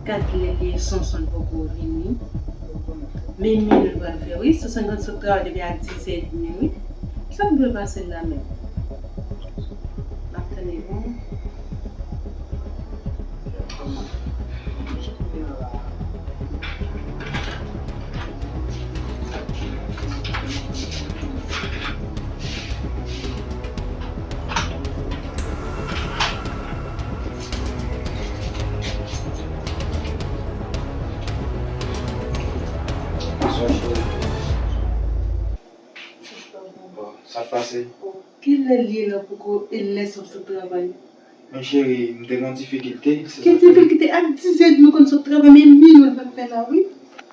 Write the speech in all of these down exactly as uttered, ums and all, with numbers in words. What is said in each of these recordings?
Gad lè li ye, Sonson poko vini. Men minwi l pral fè, wi. Sonson konn sot travay depi a diz è edmi, wi. Sa k dwe pase la menm? M ap tann li, bon. Bonswa, cheri. Bon, sa k pase? Kilè l ye la poko e lè sa w sot travay? Men cheri, m te gen yon difikilte, se sa k fè. Ki difikilte? A diz è nou konn sot travay, men minwi l pral fè la, wi.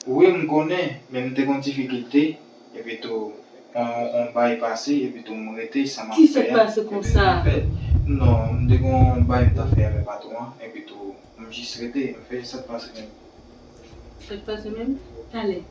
Wi, m konnen, men m te gen yon difikilte, epi tou, yon, yon bay pase, epi tou m rete san m ap fè a. Kisa k pase konsa? Non, m te gen yon bay m t ap fè avèk patwon an, epi tou, m jis rete, m fè sa k pase menm. Sa k pase menm? Talè.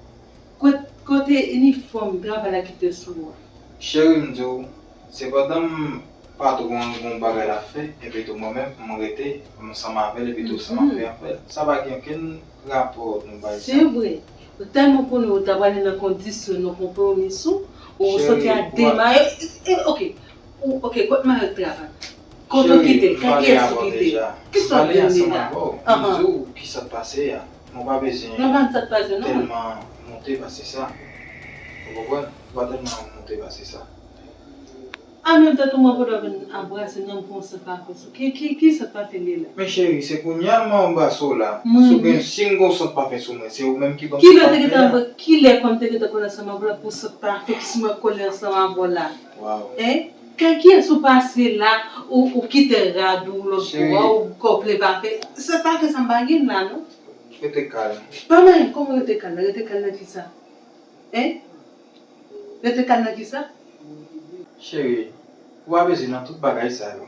Kot-, kote inifòm travay la kite sou ou a? Cheri, m di w, se pandan m patwon an gen yon bagay l ap fè, epi tou mwen menm, m rete, m ansanm avè l, epi tou sa m ap fè avè l. Sa pa gen okenn rapò nou bay sa. Se vre. Ou tèlman konnen ou ta prale nan kondisyon, nan konpwomi sou, ou soti a de mayo. E, e, oke. Ou, oke, kot mayo travay? Kot ou kite? Kiyès ou kite? Kisa w vin li la? M di w kisa k pase a. Mwen pa bezwen tèlman monte pase sa. Ou konprann? Mwen pa tèlman monte pase sa. An menm tan tou, mwen pa dwe vin anbrase non pou yon sant pafen sou. Ki, ki, ki sant pafen li la? Men cheri, se kounye a mwen anbrase w la. Si w gen, si m gen yon sant pafen sou mwen, se ou menm ki ban m sant pafen an. Kilè w te gentan anbra-, kilè kòm te gentan kole ansanm avè w la pou sant pafen ki sou mwen kole ansanm avè w la? Hein? Kiyès ou pase la, ou, ou kite rad ou lòt bò a, ou kòple pa fè. Sa pa fè sa m pa gen la, non. Rete kalm. Pa manyen, kòman rete kalm? Rete kalm nan kisa? Hein? Rete kalm nan kisa? Cheri, ou pa bezwen nan tout bagay sa yo.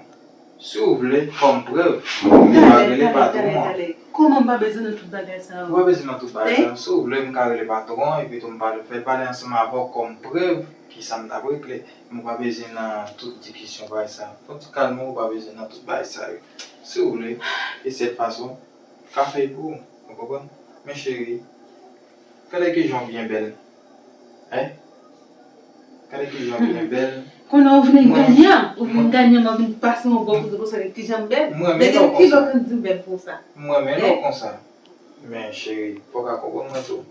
Si w vle, kòm prèv, m ka rele patwon an. Kòman m pa bezwen nan tout bagay sa yo? Ou pa bezwen nan tout bagay sa yo. Si w vle, m ka rele patwon an, epi tou m pale, fè l pale ansanm avè w kòm prèv. Kisa m t ap regle? Men ou pa bezwen nan tout diskisyon bagay sa. Fò w ti kalme w, ou pa bezwen nan tout bagay sa yo. Si w vle, e sèl fason, ka fè l pou ou, ou konprann? Men cheri, gade kijan w byen bèl. Hein? Gade kijan w byen bèl. Kounye a ou vin ganyan, ou vin ganyan, mwen vin pase yon bò kote konsa, kijan m bèl. Depi kilè w konn di m bèl konsa? M renmen lè w konsa. Men cheri, fò w ka konprann mwen tou.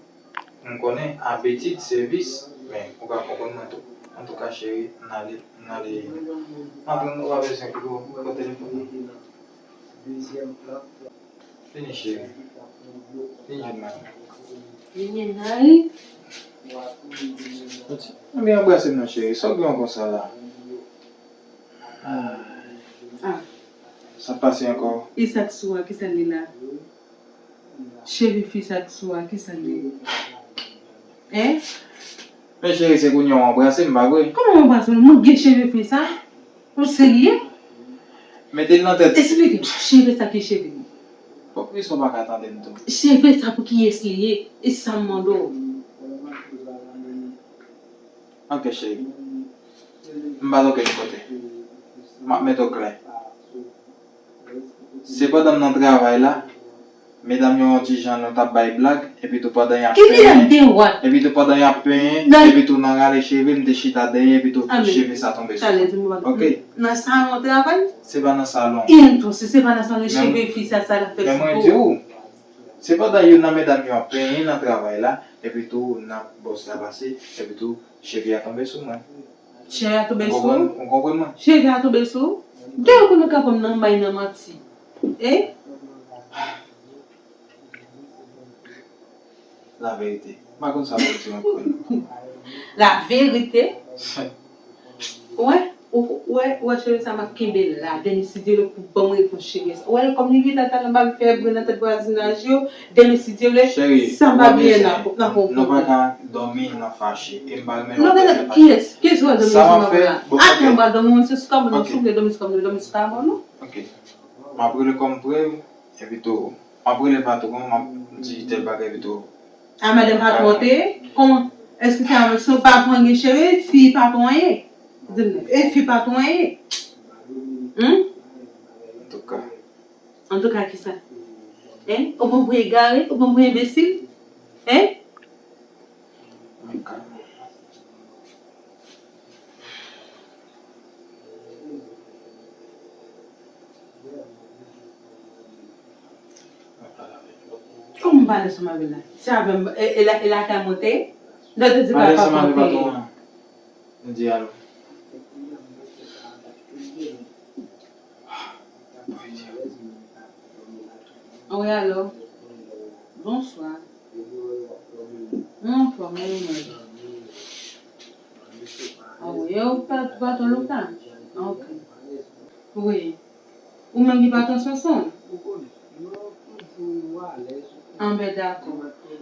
M konnen abitid se vis, men ou ka konprann mwen tou. Antouka, cheri, n ale, n ale. M ap tann ou, pa bezwen pito, pran telefòn nan. Vini, cheri. Vini jwenn mwen. Vini, Nari. Ebyen, anbrase m non, cheri. Sa w gen konsa la? Ah. Sa k pase ankò? E sa k sou a, kisa l ye la? Cheve fi sa k sou a, kisa l ye? Hein? Men cheri, se kounye a w anbrase m, pa vre? Kòman w anbrase m? Mwen gen cheve fi sa? Ou serye? Mete l nan tèt. Esplike m, cheve sa ki cheve m? Poukisa w pa ka tande m tou? Cheve sa pou kiyès li ye? E sa m mande w? Ok, cheri. M pa t okenn kote. M ap mete w klè. Se pandan m nan travay la, medam yo yon ti jan nou t ap bay blag, epi tou pandan y ap penyen, epi tou pandan y ap penyen, epi tou nan rale cheve, m te chita dèyè, epi tou cheve sa tonbe sou mwen. Ok? Nan salon travay? Se pa nan salon. Enben, si se pa nan salon, cheve fi sa, sa l ap fè sou po w? Men mwen di w, se pandan youn nan medam yo ap penyen nan travay la, epi tou nan bòs la pase, epi tou cheve a tonbe sou mwen. Cheve a tonbe sou ou? Ou konprann mwen? Cheve a tonbe sou ou? Gade kote w ka pran m nan may nan manti. Eh? La verite. M pa konn sa pou di ankò. La verite? Ou wè? Ou wè, ou wè cheve sa m ap kenbe la, dènye si Dye vle pou ban m repons cheve sa. Ou wè l kòm li vin la, talè m ap fè bri nan tèt vwazinaj yo, dènye si Dye vle, sa m pa bliye nan, nan konprann. Nou pa ka dòmi nan fache. E m pa renmen lè w dòmi nan fache. Kiyès? Kiyès ou al dòmi ansanm avè l la? Atè m pral dòmi, mwen se sou kamo, non, si w vle dòmi sou kamo, dòmi sou kamo, non. Ok. M ap rele kòm prèv, epi tou, m ap rele patwon, m ap di tèl bagay, epi tou. A madanm patwon te ye? Kòman? Èske se a, se patwon gen cheve? Fi patwon ye? Di m non. E fi patwon ye? Humm? Antouka. Antouka kisa? Hein? Ou pa vre egare? Ou pa vre enbesil? Hein? Kòman m pale ansanm avè l la? Se avè m, e, e la, e lakay mwen te ye? Lè w te di pa, pa kote. Pale ansanm avè patwon an. Nou di alo. Wi, alo. Bonswa. Mwen anfòm, e ou menm? Wi, yo pa, pa twò lontan. Ok. Wi. Ou menm ki pa tansyon sonn? Anben, dakò.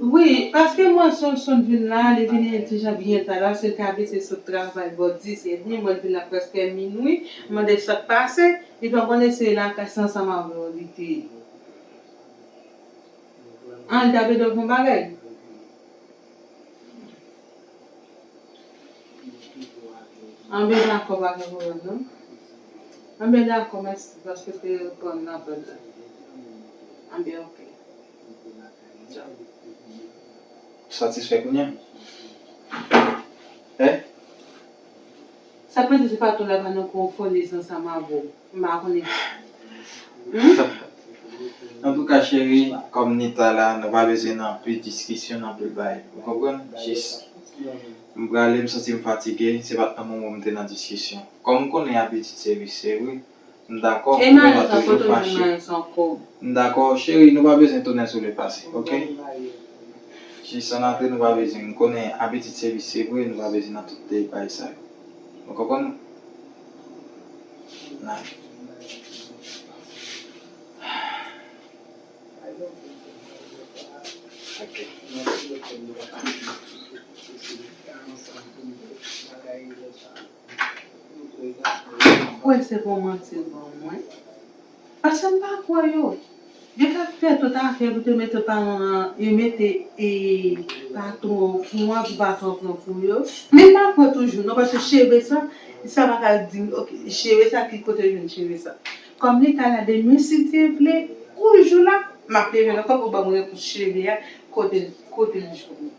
Wi, paske mwen sonn, sonn vin la, li vin ti jan byen ta la, se l te abitye sot travay bò dis edmi, mwen vin la prèske minwi, m mande sa k pase, li pa konnen se lakay sa ansanm avè w li te ye. An, li t ap ede w fè yon bagay? Anben, dakò, pa gen pwoblèm, non. Anben, dakò, mèsi, paske te reponn apèl la. Anben, ok. Satisfè kounye a? Eh? Sa k vle di se pa tou la pa nan konfoliz ansanm avè w. M pa konnen. Hmm? Antouka, cheri, kòm Nita la, nou pa bezwen nan anpil diskisyon, nan anpil bagay. Ou konprann? Jis, m prale, m santi m fatige, se pa t nan moman m te nan diskisyon. Kòm m konnen abitid se visye vre, m dakò, e pou mwen toujou fache. M dakò, cheri, nou pa bezwen tounen sou lepase, ok? Jis ann antre, nou pa bezwen. M konnen abitid se visye vre, nou pa bezwen nan tout debay sa yo. Ou konprann? Nan. Ok. Kwè se pou manti ban mwen. Paske m pa kwè yo. Yo ka fè tout afè pou te mete paran an, yo mete, e, patwon pou an, pou patwon pran pou yo. Men m pa kwè toujou, non, paske cheve sa, sa pa ka di, ok, cheve sa, ki kote l jwenn cheve sa. Kòm li ta la demen, si Dye vle, kou jou la, m ap leve nan kò pou ban mwen repons cheve a, kote, kote l jwenn.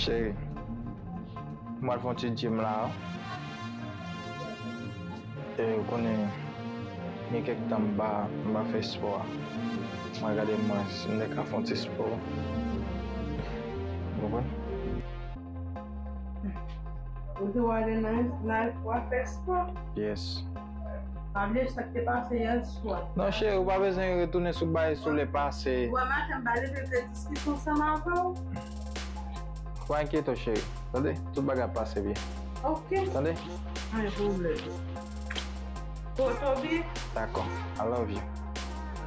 Cheri, m pral fè yon ti gym la. E, ou konnen, gen kèk tan m pa, m pa fè espò a. Mwen gade mwen, si m te ka fè yon ti espò. Ou konprann? Ou te wale nan, nan espò a fè espò? Yes. Pa bliye sa k te pase yè swa. Non, cheri, ou pa bezwen retounen sou bagay sou lepase. Ou wè maten m pa leve, te diskite ansanm avè w. Pa enkyete w, cheri. Tande? Tout bagay ap pase byen. Ok. Tande? Pa gen pwoblèm. Bon, Toby. Dakò. I love you.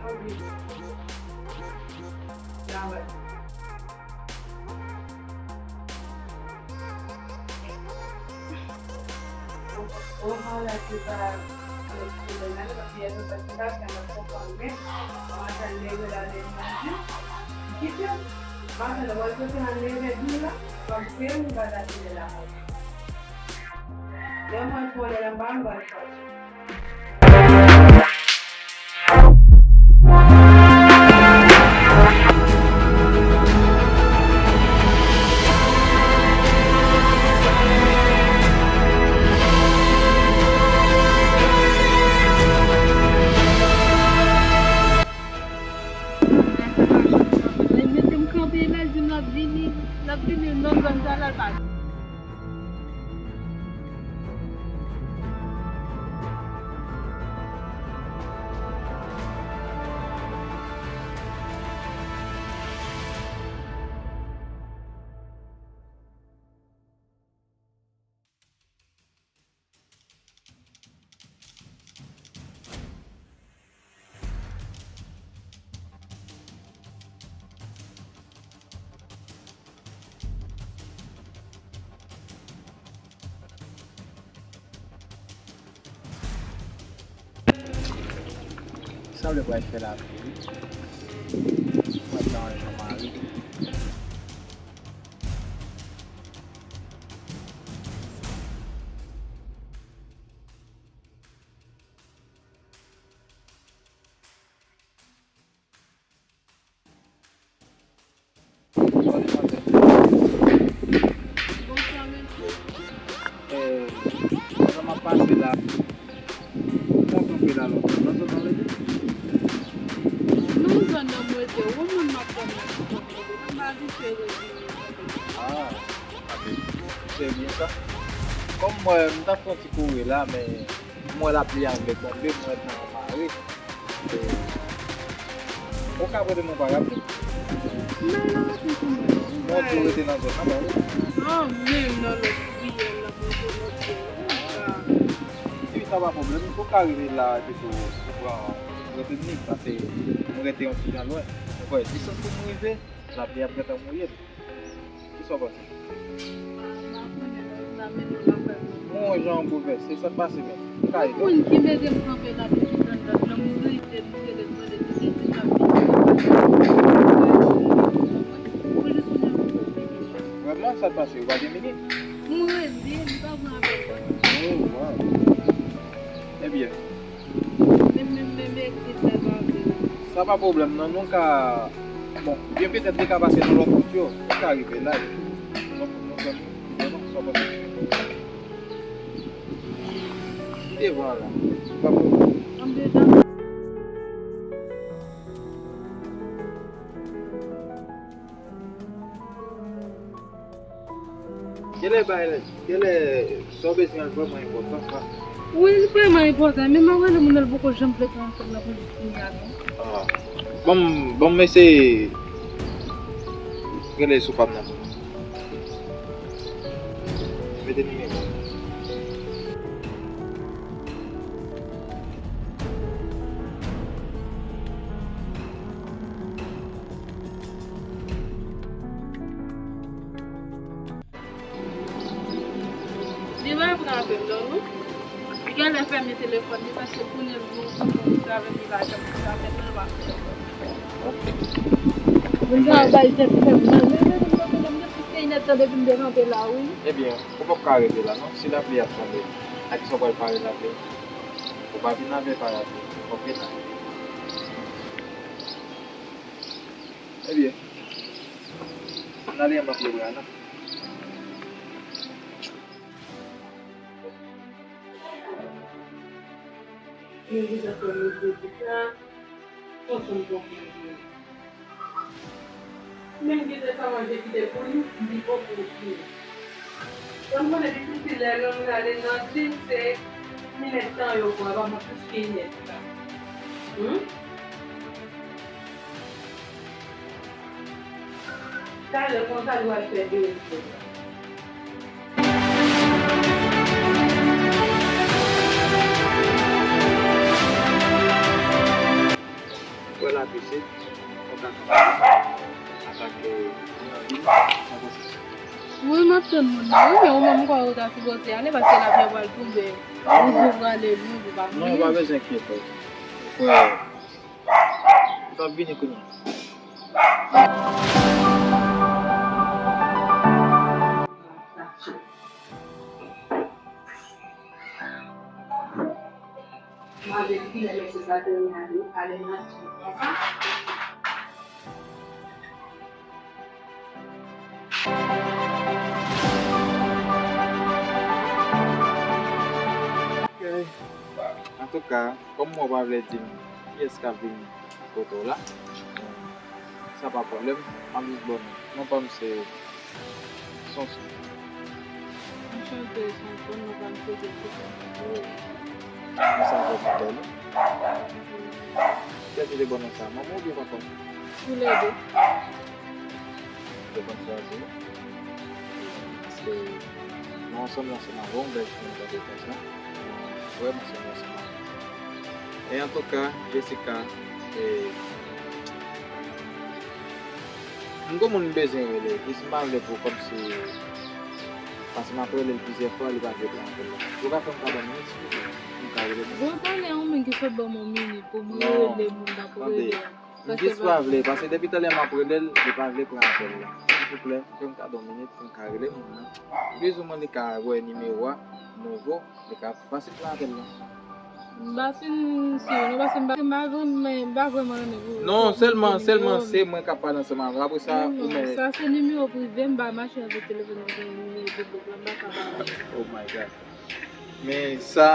Love you. Bye bye. Mete m kanpe la, di m l ap vini, l ap vini nan zòn sa la, l pa vini. Sa vle pral fè lavi wi. Mwen pral yon mari. Bonswa, mesye. Eh, pandan m ap pase la, m kontan anpil alò. Nan zòn nan rete? Nan zòn nan m rete, ou konn moun m ap tann nan, m abitye rete. Ah, se byen sa. Kòm mwen, m t ap fè yon ti kouri la, men m wè lapli an vle tonbe, m wè nan mare. Ou ka prete mwen parapli? Nan, nan, non, pou rete nan zòn nan, ba wi. Ah, menm nan lòt riyèl la, mwen se lòt riyèl. Wi, sa pa pwoblèm. Ou ka rive la, epi tou, ou pran, ou rete ni, paske mwen rete yon ti jan lwen. Ou kwè, distans pou mwen rive, lapli ap gentan mouye m. Kisa w panse? Mwen wè jan w boulvèse, sa k pase menm? M ka ede w? Moun ki mete m kanpe la depi grannòt la, m rele, m rele, m rele, m rele, m rele, m rele, pou jis kounye a m sot vini. Vrèman, sa k pase? Ou pa gen minit? M rele, li pa pran apèl mwen. Oh, wow. Ebyen, sa pa pwoblèm non, nou ka, bon, byen petèt li ka pase nan lòt wout yo, li ka rive la, epi nou, nou fè, nou fè, nou fè. Devan la, pa pwoblèm. Genlè bay la, genlè sa w bezwen an vrèman enpòtan, pa. Wi, li vrèman enpòtan, men m ap rele moun nan, li poko janm vle pran ansanm nan pou li kounye a non. Ah. Ban m, ban m eseye rele sou pa m nan. Mete nimewo. Li pa pran apèl non, non. Li genlè fèmen telefòn li paske kounye l di w konprann li travay li pa janm fè apèl non, li pa fè telefòn. Moun sa bay tèt fè m mal. Men, men, men, men, men, men, depi se inèdtan depi m te kanpe la, wi. Ebyen, ou p ap ka rete la non. Si lapli ap tonbe, ak sa w pral pale lapli, ou pa vin avè parapli, oke nan. Ebyen, n ale anba pye bwa la. Men gentan fè mezye di sa, fò sa m konprann li. Men gentan sa manje kite pou li, li poko fini. Sa m konnen difisil lè yon moun ale nan djim se inèdtan yo pran, pa pran plis ke inèdtan. Hmm? Talè konsa li pral fè de jou. Wè la pitit, ou ka kanpe. Atake moun nan vin, sa konsa. Wi, m ap tann moun nan, wi, men ou menm m kwè ou ta sipoze ale, paske lapli a pral tonbe. Ou di w prale lwen, ou pa vini. Non, ou pa bezwen enkyete w. Ou kwè, ou t ap vini kounye a. Mande kilè mesye sa te ale nan ti konsa. Ok. Antouka, kòm mwen pa vle di m kiyès k ap vin kote w la, sa pa pwoblèm, m ap jis ba w non. Non pa m se Sonson. Anchante, Sonson, non pa m se Jessica. Wi. Mwen sa vle di bèl wi. Kiyès ki te ba w non sa? Manman w oubyen papa w? Toulède. Yo konn chwazi. Paske nou ansanm, ansanm avè w, bèl timoun gade konsa. Mwen vrèman ansanm, ansanm avè w. E antouka, Jessica, e, m gon moun m bezwen rele, jis m pa vle pou kòmsi Paske m ap rele l plizyè fwa, li pa vle pran apèl la. Ou ka fè m kadò minit, silvouplè, pou m ka rele moun nan? Bon, talè, yon moun ki sot ban m yon minit pou m rele moun nan, pou rele l. M jis pa vle, paske depi talè m ap rele l, li pa vle pran apèl la. Silvouplè, fè m kadò minit pou m ka rele moun nan. Plizoumwen li ka wè nimewo a nouvo, li ka fasil pran apèl la. M pa fin si, non, paske m pa, m pa vrèman, m pa vrèman renmen pou, non, pou sèlman, nimewo, sèlman se mwen k ap pale ansanm avè w. Apre sa, non, ou non, men sa se nimewo prive, m pa mache avèk telefòn nan, gen nimewo piblik la, m pa ka pale. Oh my God. Men sa,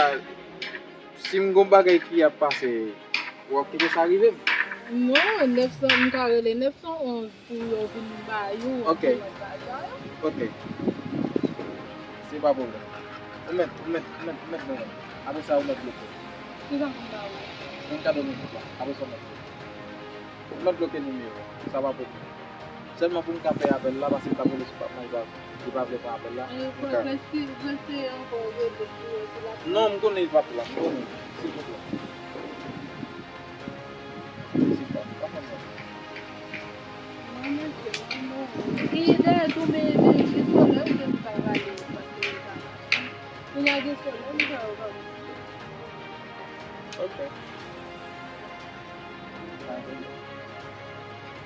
si m gon bagay ki ap pase, w ap kite sa rive m? Non, nèf san, m ka rele nèf san onz pou yo vin ba yo, ok, pou yo ba yo. Ok. Se pa pwoblèm. Ou mèt, ou mèt, ou mèt, ou mèt mwen. Apre sa, ou mèt bloke. Kisa pou m ba ou? Mwen ka donn ou tout la. Apre sa, ou mèt bloke. Ou mèt bloke nimewo. Sa pa pwoblèm. Sèlman pou m ka fè apèl la, paske m t ap rele sou pap mwen, li pa, li pa vle pran apèl la. Eh, m ka resi-, reseye ankò rele pou wè si l ap pran. Non, m konnen li p ap pran, m konnen. Silvouplè. Silvouplè, pa fè m sa. Non, mesye, non, non. E dèyè tou, men, men, gen solèy, ou te di pa pale, paske li pa mache. Kounye a gen solèy, m fè yo pa mache. Ok.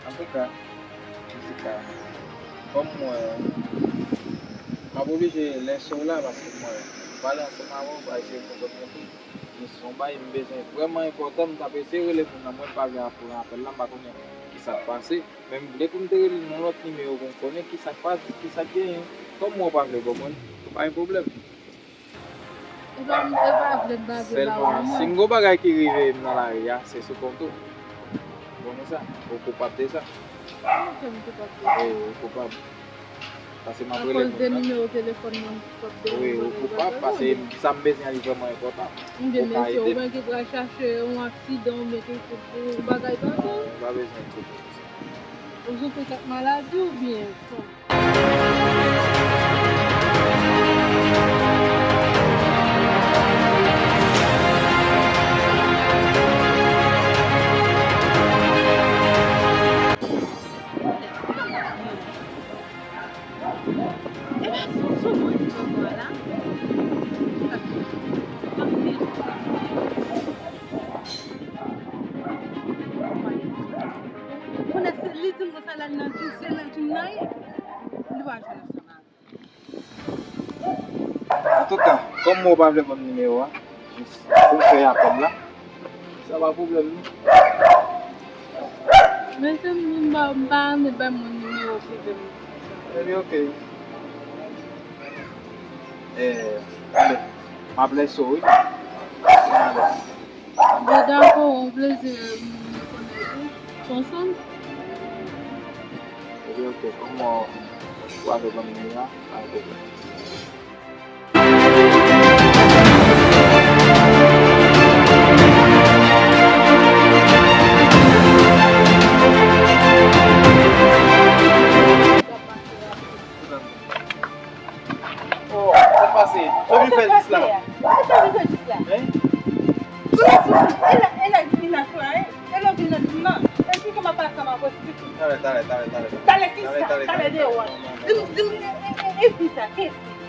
Antouka, Jessica, kòm mwen, m ap oblije lèse w la, paske mwen, m pale ansanm avè w, bay se konprann mwen tou. Men se yon bagay m bezwen vrèman enpòtan, m t ap eseye rele moun nan, mwen pa vle ap pran apèl la, m pa konnen kisa k pase. Men m vle pou m te rele l nan lòt nimewo pou m konnen kisa k pase, kisa k genyen. Kòm mwen w pa vle ban mwen l, pa gen pwoblèm. E pa, e pa vle m pa vle ba ou, sèlman si m gon bagay ki rive m nan lari a, se sou kont ou. Bon, nou sa, ou koupab de sa. Ou fè m koupab de sa. Wi, ou koupab. Paske m ap rele moun nan. Akoz de nimewo telefòn mwen k ap deranj mwen. Wi, ou koupab, paske sa m bezwen an li vrèman enpòtan. Ou ka ede m. Ou ka ede m. Oubyen mesye, oubyen ki pral chache yon aksidan, oubyen ki kout pou yon bagay konsa. Non, ou pa bezwen enkyete pou sa. Ou soufri kèk maladi oubyen kòman? Kounye a, se li di m konsa, l al nan djim, se nan djim nan ye. Li pa jwenn ansanm avè m. Antouka, kòm mwen w pa vle ban m nimewo a, jis pou m fè apèl la, sa pa pwoblèm non. Men se m, m pa, m pa renmen bay moun nimewo prive m. Ebyen, ok. Eh, ale, m ap lèse w, wi. Alè. Bon, dakò, yon plezi, m, rekonèt ou. Konsa? Ebyen, ok, kòman w ap ban m nimewo a? Pa gen pwoblèm. Oh, sa k pase? Sa w vin fè jis la? Sa w vin fè jis la? Hein? Tout moun, e la, e la, vin la, e la, vin nan djim nan. Esplike m apa sa m ap esplike. Talè, talè, talè, talè. Talè kisa? Talè, talè, talè, talè, talè, deyò a. Di m, di m, e, e, e, e, kisa? Kiyès li ye?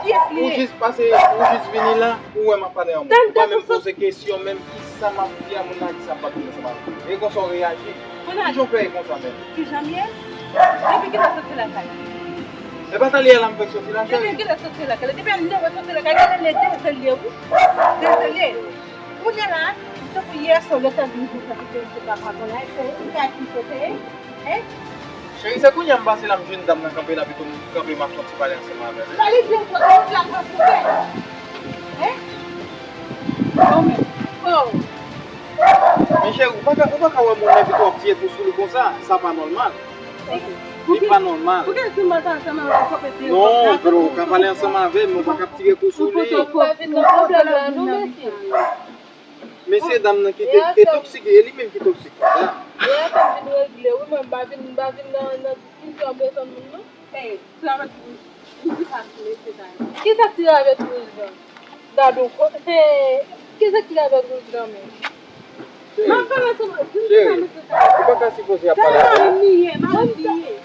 Kiyès li ye? Ou jis pase, ou jis vini la, ou wè m ap pale an moun. Ou pa menm poze kesyon menm, kisa m ap di a moun nan, kisa m p ap di ansanm avè l. E konsa w reyaji. Kijan w fè e konsa menm? Kijan m ye? Depi kilè w soti lakay la? E pa talè a la m fèk soti lakay. Depi kilè w soti lakay la? Depi anndan w soti lakay la, gade lè dezele wi. Dezele. Kounye a la, tankou yè swa lè w t ap vin pou sa ki te, te pa pran ton la, se ou ki sote, hein? Cheri, se kounye a m pase la, m jwenn dam nan kanpe la, pito m kanpe, m ap fè yon ti pale ansanm avè l. Sa li di ankò, se ou ki ap pran sote. Hein? Bon, men. Oh. Men cheri, ou pa ka, ou pa ka wè moun nan epi w ap tiye tou sou li konsa, sa pa nòmal. Li pa nòmal. Pou ki ti maten sa nan kote. Non, bro, ou ka pale ansanm avè m, ou pa ka ap tire kou sou li. Ou pa vin nan pwoblèm la, non, mesye. Mesye dam nan ki te, te toksik, e li menm ki toksik konsa. Yè a fè m vin regle, wi, mwen, m pa vin, m pa vin nan, nan diskisyon bezwen moun, non. Hey, travèse wouj, wouj li pa sou mesye sa yo. Kisa k travèse wouj lan? Gade w ko-, hey, kisa k travèse wouj lan menm? M ap pale ansanm avè w, di m kisa mesye sa yo. Ou pa ka sipoze ap pale avè l. Gade mari m li ye, mari m li ye.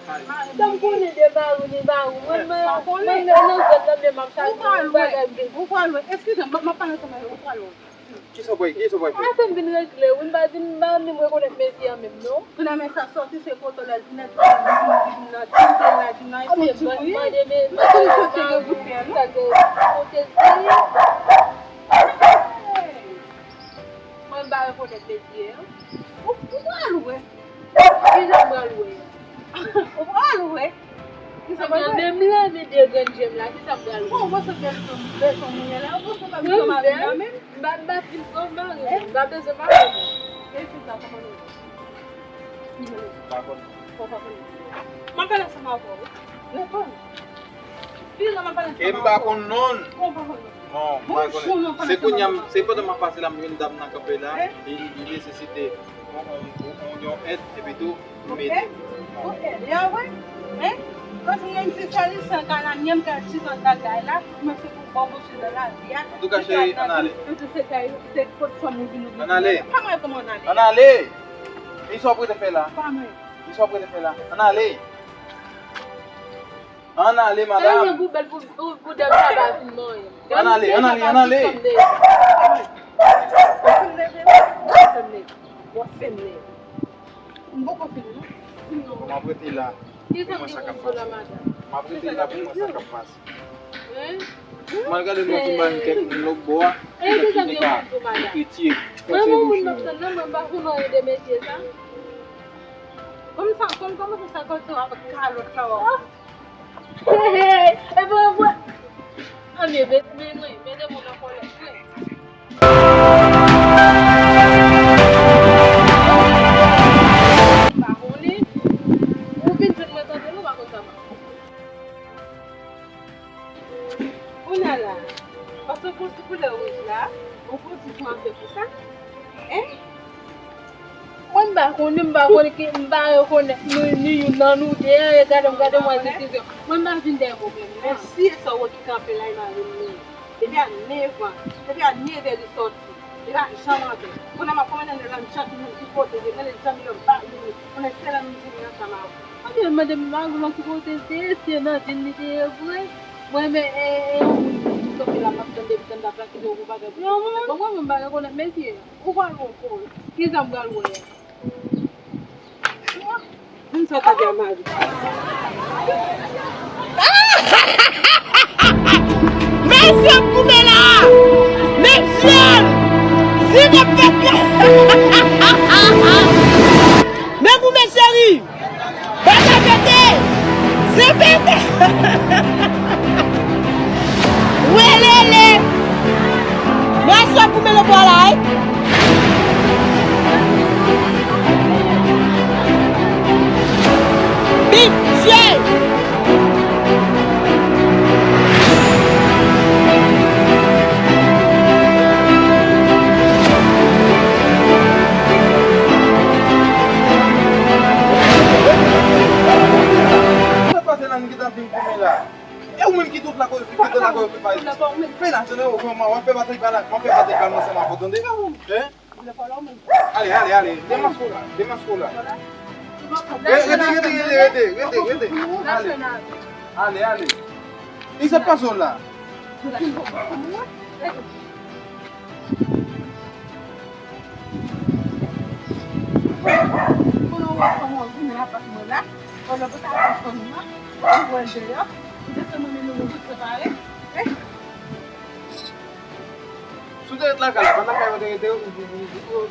Sa m konnen de mari w, Ba ou, mwen, mwen, mwen, mwen, nan zòn nan, men m ap chache yon bagay de. Ou pral wè. Eskize m, m ap pale ansanm avè w, ou pral wè. Kisa w pral, kisa w pral fè? Afè m vin regle, wi, m pa di m pa menm rekonèt mesye an menm, non. Kounye a men sa sòti, se kote w la, di nèg sa, di nan, di se la, di nan, e se di wi. Mande men, mande men, mande men, sa gen kote di. Mwen, m pa rekonèt mesye an. Ou, ou pral wè. Kisa m pral wè? Ou pral wè. Kisa m pral wè? Menm leve de grenn je m la, kisa m pral wè? Bon, ou panse bèl fanm, bèl fanm ou ye la, ou panse w pa bezwen mari la menm? M pa, m pa fin pran mari, m pa bezwen mari. E fi sa, kòman nou ye? M pa konn. Ou pa konn? M ap pale ansanm avè w, wi. Reponn. Fi sa, m ap pale ansanm avè w. E m pa konn non l. Ou pa konn non l? Non, m pa konnen. Se kounye a, se pandan m ap pase la, m jwenn dam nan kanpe la, li, li nesesite yon, yon, yon, yon èd, epi tou, m ede. Ok, ok, e a vre? Hein? Paske menm si se li, se an kay la, menm kay, si se an kay la, mwen se pou bon Bondye nan lavi a. Antouka, cheri, ann ale. Epi se kay, se kot fanm ou vin ouvri. Ann ale. Kòman e, kòman ann ale? Ann ale! E sa w prete fè la? Pa mwen. E sa w prete fè la? Ann ale! Ann ale, madanm. Tèlman pou bèl pou, pou, pou dam sa pa vin manyen. Ann ale, ann ale, ann ale. Ou fin leve, wi. Ou fin leve. M poko fin, non. M ap rete la pou m wè sa k ap pase. M ap rete la pou m wè sa k ap pase. M al gade m ap vin ba m kèk moun lòt bò a. Ki ta ka etye. Mwen, mwen, moun m ap tann nan, mwen pa konn anyen de mesye sa. Kòm sa, kòm, kòman se sa, kòm se w ap kalòt la, w ap Hey, hey, hey. E bon, e bon. Anmye, mete, mete, mete moun nan kòlèt mwen. M pa konnen. Ou vin jwenn mwen tande, nou pa konn sa m ap fè. Kounye a la, paske w pran ti koulè wouj la, ou pran ti jan fè pou sa. Hein? Mwen m pa konnen, m pa konnen ki, m pa rekonèt nou, ni youn nan nou de. Gade m, gade m wè desizyon. Mwen m pa vin dèyè pwoblèm nan. Men si e sa w wè ki kanpe la, e mari m li ye. Depi a nèf an, depi a nèf è li sòti. Li pa janm antre. Kounye a m ap konn mande l nan chat li menm ki kote li ye, mande zanmi yo ba li li. Kounye a se la m vini ansanm avè w. Anmye, mande m mari m nan ki kote l te ye, si e nan djin li te ye vre. Mwen men, e, e, yon moun ki kanpe la, m ap tande, m tande ap lakite yon bagay pou yon moun. Bon, mwen menm m pa rekonèt mesye a. Ou pral wè w. Kisa m pral wè a? Moun sa ta gen mari. Mesye ap goumen la! Mesye! Si n ap fè kè! Men goumen cheri! Bagay pete! Se pete! Welele! Mwen sot pou mele bò la, wi. Bidye! Sa pase la, nou gentan vin goumen la. E ou menm ki tout la koze, ki tout la koze, pa. Fè la, se nan w ap fè batay pa la, w ap fè batay pa ansanm avè w, tande? Hein? Ale, ale, ale. Demaske w la, demaske w la. Re-, rete, rete, rete, rete, rete, rete. Ale. Ale, ale. E sa pase w la? Konnen w wè kòman w vin nan apatman la, pandan w pa t avè fanmi an, ou wè l deyò, ou te sèlman mennen nou tout separe. Si w te ret lakay la, pa t lakay mwen te rete,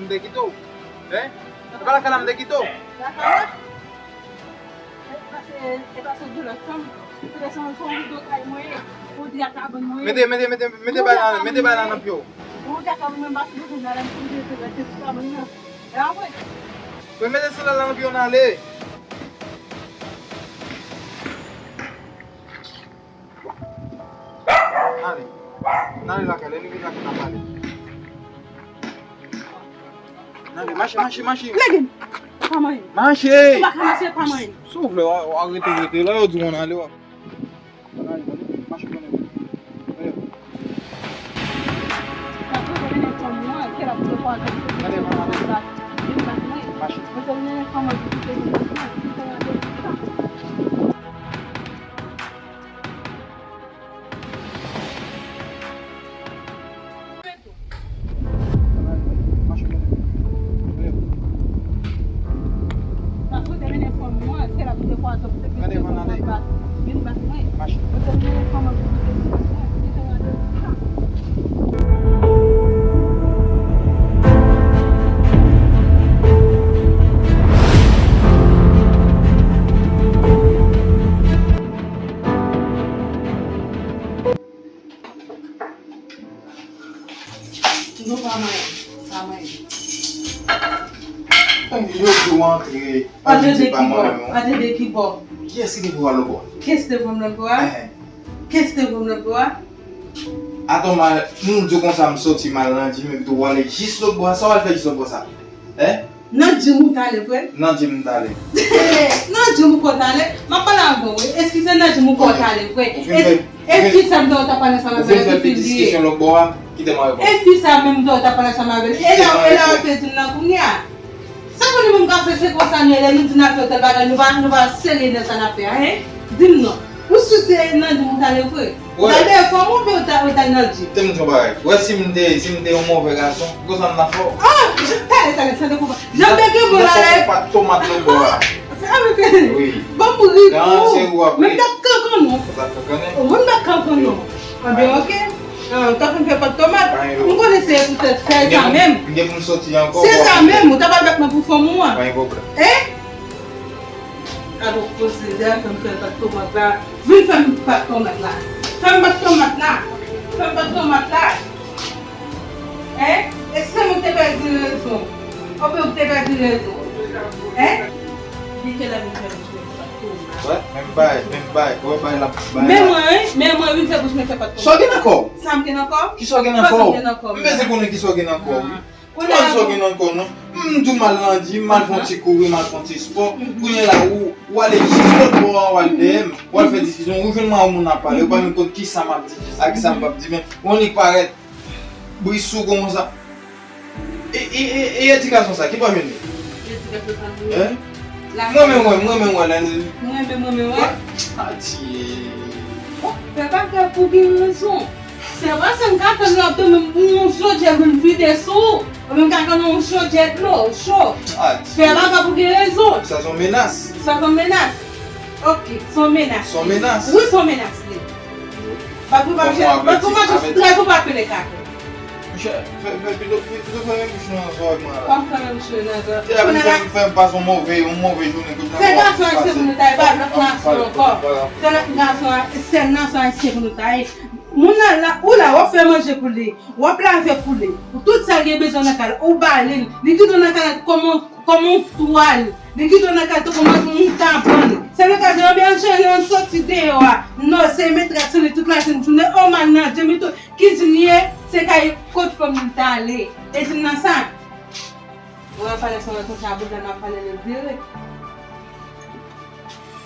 m te kite w. Hein? Se pa lakay la m te kite w. Lakay la? E pase, e pase de lòt fanm. Mete, mete, mete, mete bay la, mete bay la nan pye w. Mwen mete sandal la nan pye w, n ale. N ale. N ale lakay, lè nou vin lakay n ap pale. N ale, mache, mache, mache. Lage m. Pa manyen. Mache. Ou pa ka mache, pa manyen. Si w vle, w a, w a rete, rete. Lè yo di w ann ale, w a. Ann ale, mache, konnen. Mache. Mwen te mennen fanm mwen ki te vin nan sa. Mache. Mwen te mennen fanm mwen ki te vin nan sa. Ki te vin nan sa. Gade, van ale. Mache. Nou pa manyen, pa manyen. Yo di w antre, pa vin di pa manyen w. Antre de ki bò? Kiyès ki te voye w al lòt bò a? Kiyès te voye m lòt bò a? Kiyès te voye m lòt bò a? Atò, m al, nou di w konsa, m soti, m al nan jim, epi tou w ale jis lòt bò a. Sa w al fè jis lòt bò sa? Hein? Nan jim ou t ale vre? Nan jim m t ale. Nan jim ou ko t ale? M ap pale avè w wi. Èske se nan jim ou ko t ale vre? Èske sa m te wè w t ap pale ansanm avè l ki fi l ye? Èske sa menm m te wè w t ap pale ansanm avè l? E la, e la w ap vin di m nan kounye a? Sa pou nou menm ka fè se konsa nou ye, lè nou di n ap fè tèl bagay, nou pa, nou pa serye nan sa n ap fè a, hein? Di m non. Ou si se nan jim ou t ale vre? Gade, fò m ouvè w ta, w ta nan jim. Te m di yon bagay. Wè si m te, si m te yon move gason, konsa m ta fè w. Ah, talè, talè, sa te koupa. Jan m te gen bon la, la. Pat tomat nan bò a. Sa m te. Wi. Bon, pou ri pou. Nan, se ou ap ri. Mwen m t ap kankan non. Ou t ap kankan non. Mwen m t ap kankan non. Anben, ok. Ah, ou t ap fè m fè pat tomat. M konnen se poutèt se sa menm. M gen pou m soti ankò. Se sa menm, ou t ap al bat mwen pou fanm ou an. Pa gen pwoblèm. Hein? Alò, poze de a fè m fè pat tomat la. Vin fè m pat tomat la. Fè m pat tomat la. Fè m pat tomat la. Hein? E se mwen ki te pèdi rezon. Oubyen ou te pèdi rezon. Hein? Di ke lè vin fè bouch mwen fè pat tomat. Wè, menm bay, menm bay. Wè bay la, bay la. Men mwen, wi, men mwen vin fè bouch mwen fè pat tomat. Sa w gen nan kò w? Sa m gen nan kò? Kisa w gen nan kò w? Sa m gen nan kò? M bezwen konnen kisa w gen nan kò w, wi. Ou pa di sa w gen nan kò w non. M di w m al nan jim, m al fè yon ti kouri, m al fè yon ti spò. Kounye a la ou, ou ale jis lòt bò a, ou al dèyè m. Ou al fè diskisyon, ou jwenn mwen yon moun ap pale, ou pa menm konn kisa m ap di, a kisa m p ap di, men ou annik parèt bri sou konsa. E, e, e, e edikasyon sa, ki bò jwenn li? Edikasyon sa nou. Hein? Mwen menm wè, mwen menm wè lè l. Mwen menm, mwen menm wè. Ati. Fè bagay pou gen rezon. Se pa sa m ka tann lè w ap tann yon chojè vin vide sou ou. Ou menm ka tann yon chojè dlo cho. Fè bagay pou gen rezon. Sa se yon menas. Sa se yon menas. Ok, se yon menas. Se yon menas. Wi, se yon menas li. Bat pou mache, bat pou mache sou trèz ou pa pile kato. Monchè, fè, fè, pito, pito fèmen bouch nou nan zòrèy mwen la. Kòm fèmen bouch nou nan zòrèy. Se la pou fè m pase yon move, yon move jounen. Se gason ayisyen pou nou ta ye, pa lòt nasyon ankò. Se lòt gason, se nasyon ayisyen pou nou ta ye. Moun nan la, ou la, w ap fè manje pou li, w ap lave pou li, tout sa l gen bezwen nan kay la, ou ba li l, li kite w nan kay la kòm yon, kòm yon twal, li kite w nan kay la tankou yon kabann. Se le ka di, anben, an chanje, an soti deyò a. Non, se metrès li tout lajounen, o, m al nan jim li tou. Ki jim li ye? Se kay kot fanm li l t ale. E jim nan sa? Ou ap pale sou konsa, bout la m ap pale, l vire.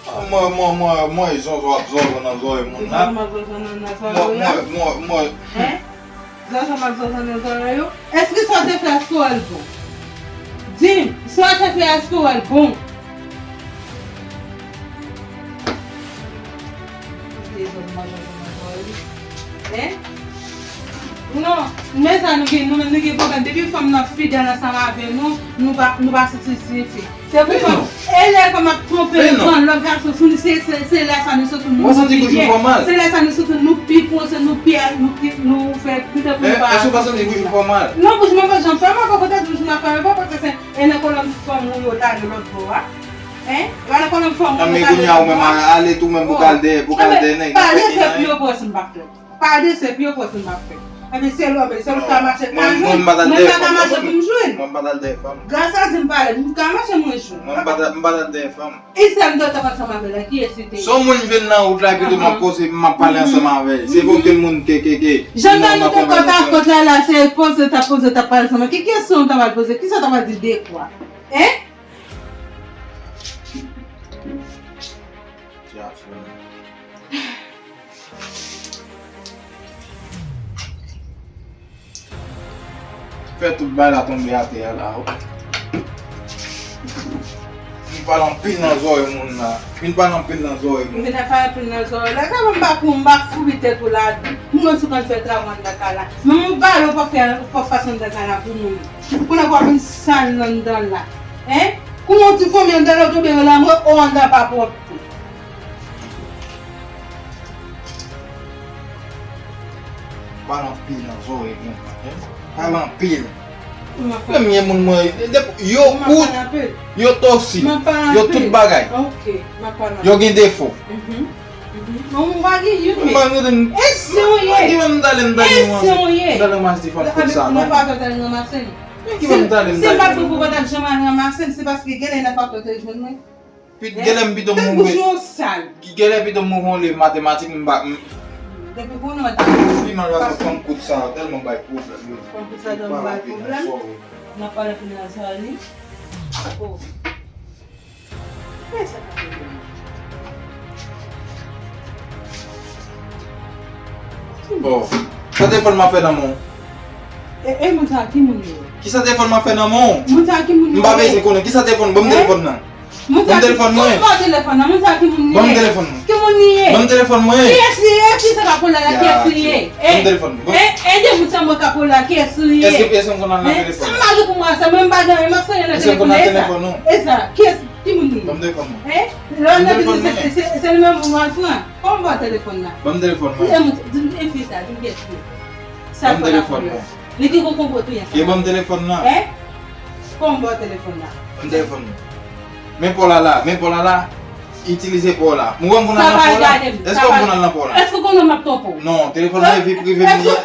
Ah, mwen, mwen, mwen, mwen, zonzon ap zonzon nan zòrèy moun nan. Zonzon ap zonzon nan zòrèy la. Mwen, mwen, mwen, mwen. Hein? Zonzon ap zonzon nan zòrèy ou? Èske sa w te fè a, èske w wè l bon? Di m, sa w te fè a, èske w wè l bon? Hein? Non, men sa nou gen, nou menm nou gen pwoblèm. Depi fanm nan fidèl ansanm avè nou, nou pa, nou pa santi l siyifi. Se pou fanm, e lè fanm ap twonpe l, pran lòt gason sou li, se, se, se lè sa nou santi nou pi byen. Se lè sa nou santi nou pi pwose, nou pi, nou pi, nou fè pi tankou nou pa. Èske w pa santi bouch ou fè w mal? Non, bouch mwen pa janm fè mal, poutèt bouch mwen ap fè mal, paske se, e nan kolòn fanm ou yo t ale lòt bò a. Hein? E pa nan kolòn fanm ou yo t ale lòt bò a. Anben kounye a ou menm ale tou menm pou k al dèyè, pou k al dèyè nèg. Pale se pi yo pwose m pa fè. Pa de se pi yo pwose m ap fè. Epi se lò, se lò ka mache pa jwenn. Mwen pa ka mache pou m jwenn. Mwen pa t al dèyè fanm. Gras a Dye m pale, m ka mache mwen jwenn. Mwen pa t al dèyè fanm. E sa m t ap ansanm avè l la, kiyès li te ye? Se yon moun jwenn nan wout la, epi tou m ap koze, m ap pale ansanm avè l. Se pou ke moun ke, ke, ke. Jan nan nou te kòt a kòt la, la, se poze, t ap poze, t ap pale ansanm. Ki kesyon w ta pral poze? Kisa w ta pral di de kwa? Hein? Fè tout bagay la tonbe atè a la. Vin pale anpil nan zòrèy moun la. Vin pale anpil nan zòrèy moun. Vin pale anpil nan zòrèy la. Sa m pa kou, m pa foubi tèt ou ladan. M konn si w konn fè travay anndan kay la. Men m bale ou pa fè, ou pa fè sa anndan kay la pou moun. Kounye a w ap vin sal anndan la. Hein? Kouman w ti fanmi anndan la, w tonbe nan lanmò, o anndan pa pwòp tou. Pale anpil nan zòrèy konsa, en? Pale anpil. Premye moun mwen, yo kout, yo toksik, yo tout bagay. Yo gen defo. Mwen pa gen youn. Mwen pa gen youn. Ki fè m t ale m t ale ranmase, m t ale ranmase defo kout sa, non? Men ki fè m t ale m t ale. Se pa pou w pa t ap janm al ranmase l, se paske genlè nan faktè w te jwenn mwen. Pit, genlè m pito m ouvè. Tèt bouch mwen sal. Genlè pito m ouvè yon liv matematik, m pa, m. Depi kounye a w ta. Pi mal pase fanm kout sa yo tèlman bay pwoblèm yo. Fanm kout sa tèlman bay pwoblèm. N ap pale anpil nan zòrèy li. Oh. Kiyès sa k ap pale? Bon. Sa telefòn m ap fè nan men w? E, e moun sa ki moun yo? Kisa telefòn m ap fè nan men w? Moun sa ki moun yo? M pa bezwen konnen. Kisa telefòn? Ban m telefòn nan. Ban m telefòn mwen. Ban m telefòn nan. Moun sa ki moun li ye? Ban m telefòn mwen. Ki moun li ye? Ban m telefòn mwen. Kiyès li ye? Kisa k ap pale la? Kiyès li ye? Ban m telefòn mwen. E, e de moun sa mwen k ap pale la, kiyès li ye? Èske, èske m konn al nan telefòn? Sa m mari pou mwen, sa mwen m pa gen, m ap sonje nan telefòn. Èske m konn al telefòn, non? E sa, kiyès, ki moun li ye? Ban m telefòn mwen. Lè w nan biznis, se, se, se li menm pou mwen pran. Kòman ba w telefòn nan? Ban m telefòn mwen. Di m, di m, e fi sa, di m kiyès li ye. Sa telefòn nan. Li ki gon konpòtman sa. E ban m telefòn nan. Hein? Kòman ba w telefòn nan? Ban m telefòn nan. Men pa w la la, men pa w la la. Itilize pa w la. Mwen wè m konn al nan pa w la. Èske w konn al nan pa w la? Èske w konn wè m ap twonpe w? Non, telefòn nan e vi prive m li ye.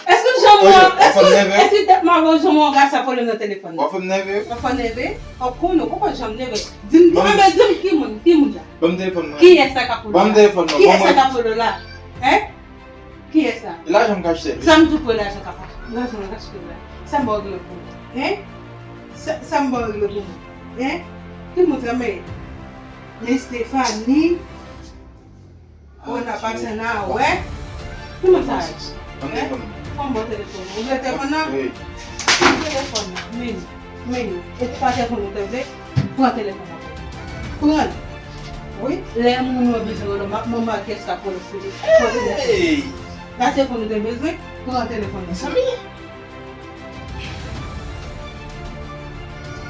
Èske w janm wè, èske, èske tèt mwen wè w janm wè yon gason ap pale nan telefòn nan? W ap fè m nève. W ap fè m nève? W ap konnen, w poko janm nève. Di m, di m, di m ki moun, ki moun sa? Ban m telefòn mwen. Kiyès sa k ap pale la? Ban m telefòn mwen. Kiyès sa k ap pale la? Hein? Kiyès sa? E lajan m ka achte l. Sa m tou kwè lajan ka pa, lajan ka achte la. Sa m ba w regle pou? Hein? Sa, sa m ba w regle pou? Hein? Ki moun sa men? Men Stephanie. Ou nan pase nan wè? Ki moun sa ye? Hein? Fò m ba w telefòn. Ou vle telefòn nan? Wi. Ki telefòn nan? Men. Men, e te pa telefòn ou te vle? Pran telefòn nan. Pran l. Wi, lè moun yo bezwen rele w, m ap, m ap kiyès k ap rele w sou li. Pran telefòn nan. Hey! Sa telefòn ou te bezwen? Pran telefòn nan. Mezanmi!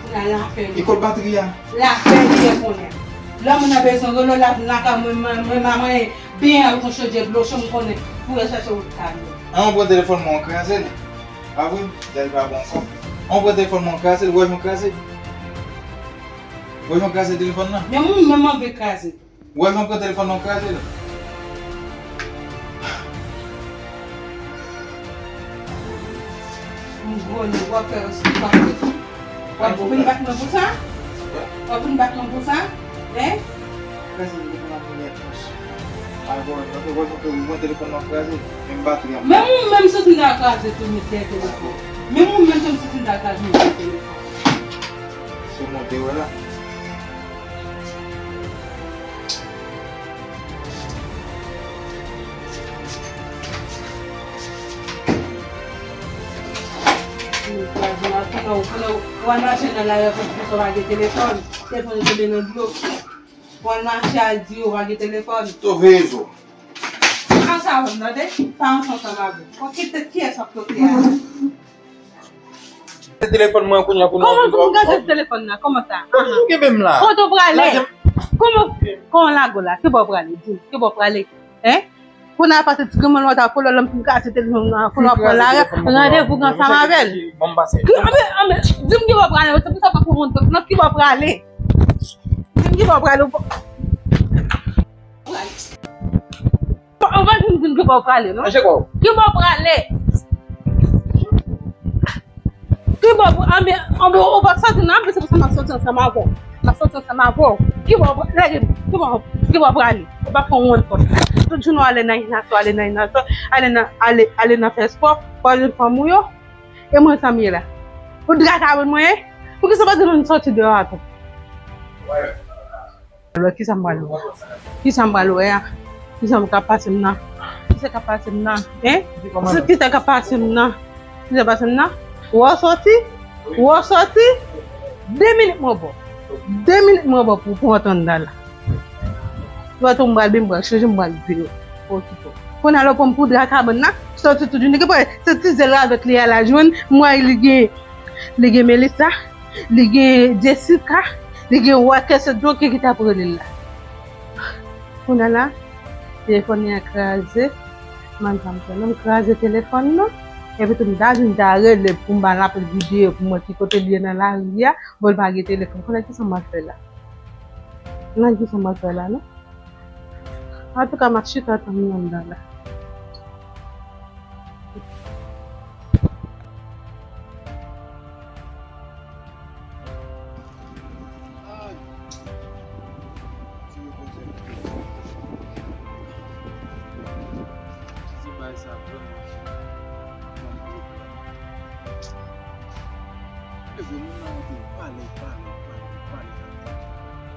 Kounye a, lapè li. E kot batri a? Lapè li ye kounye a. Lè moun nan bezwen rele w, l ap vin lakay mwen, mwen, mwen, mwen, byen avèk yon chodyè dlo cho, m konnen pou yo chache wout kalme. An, ou pran telefòn mwen, ou kraze l. Pa vre? Dèyè pa bon ankò. An, ou pran telefòn mwen, ou kraze l, ou wè jan w kraze l? Ou wè jan w kraze telefòn nan? Men mwen menm m anvi kraze. Ou wè jan w pran telefòn nan, w kraze l? M gwo nèg, w ap fè, w ap fè. W ap vin bat mwen pou sa? W ap vin bat mwen pou sa? Hein? Kraze m, depi m ap vin nèt. Alò, ou wè jan w pran telefòn nan, w kraze l? Menm batri a. Menm ou menm santi m ta kraze tou, met dèyè telefòn. Menm ou menm santi m ta kraze, met dèyè telefòn. Se w monte wè la. Pandan w, pandan w al mache nan lari a, pandan w pa gen telefòn, telefòn ou tonbe nan dlo. W al mache al di yo w pa gen telefòn. Tou veye zo. An sa w tande? Pa ansanm avè m. Bon, ki tèt kiyès ap flote a? Se telefòn mwen kounye a pou nou. Kòman pou m gade telefòn nan? Kòman sa? Kòman ou kenbe m la? Kote w prale? Kòman, kòman w lage w la? Ki bò w prale? Di m, ki bò w prale? Hein? Kounye a pase ti granmoun nan ta kolò, lè m fin kase telefòn nan, kolò pran la, randevou ansanm avè l. Bon, m pase. Ki, anben, anben, di m ki bò w prale, se pou sa pa pou moun, nan ki bò w prale? Di m ki bò w prale, ou prale. Ou pa vin di m ki bò w prale, non? Manje kò w. Ki bò w prale? Ki bò w pra-, anben, anben, ou pa soti nan, anben, se pou sa m ap soti ansanm avè w. M ap soti ansanm avè w. Ki bò w pra-, lage m. Ki bò, ki bò w prale? Ou pa fè yon wonn kò. Tout jounen w ale nan inasyon, ale nan inasyon, ale nan, ale, ale nan fè espò, pale fanm ou yo. E mwen sa m ye la. Ou dra kabann mwen, eh? Poukisa w pa di nou soti deyò a tou? Alò, kisa m pral wè? Kisa m pral wè a? Kisa k ap pase m nan? Kisa k ap pase m nan? Hein? Kisa k ap pase m nan? Kisa k ap pase m nan? Wè w soti? Wè w soti? De minit mwen ba w. De minit mwen ba w pou, pou w antre anndan la. Lòt ou m pral vin, m pral chanje, m pral vire. Okipe w. Kounye a lè w pran m pou dra kabann nan, soti tout jounen. Gen pwen, se ti zèl avèk li a la jwenn, m wè li gen, li gen Melissa, li gen Jessica, li gen Walter, se dlo ki, ki t ap rele l la. Kounye a la, telefòn li an kraze. Mwen pa m fè non, m kraze telefòn nan. Epi tou m ta di m ta rele pou m ba l apèl videyo pou m wè ki kote l ye nan lari a. Bon, l pa gen telefòn. Konnen kisa m ap fè la? Nan kisa m ap fè la non? Antouka, m ap chita tann li anndan la. Ay. Ti repoze m. Ti bay sa vrèman fè m pwoblèm. E vre, moun nan anpil pale, pale, pale, pale.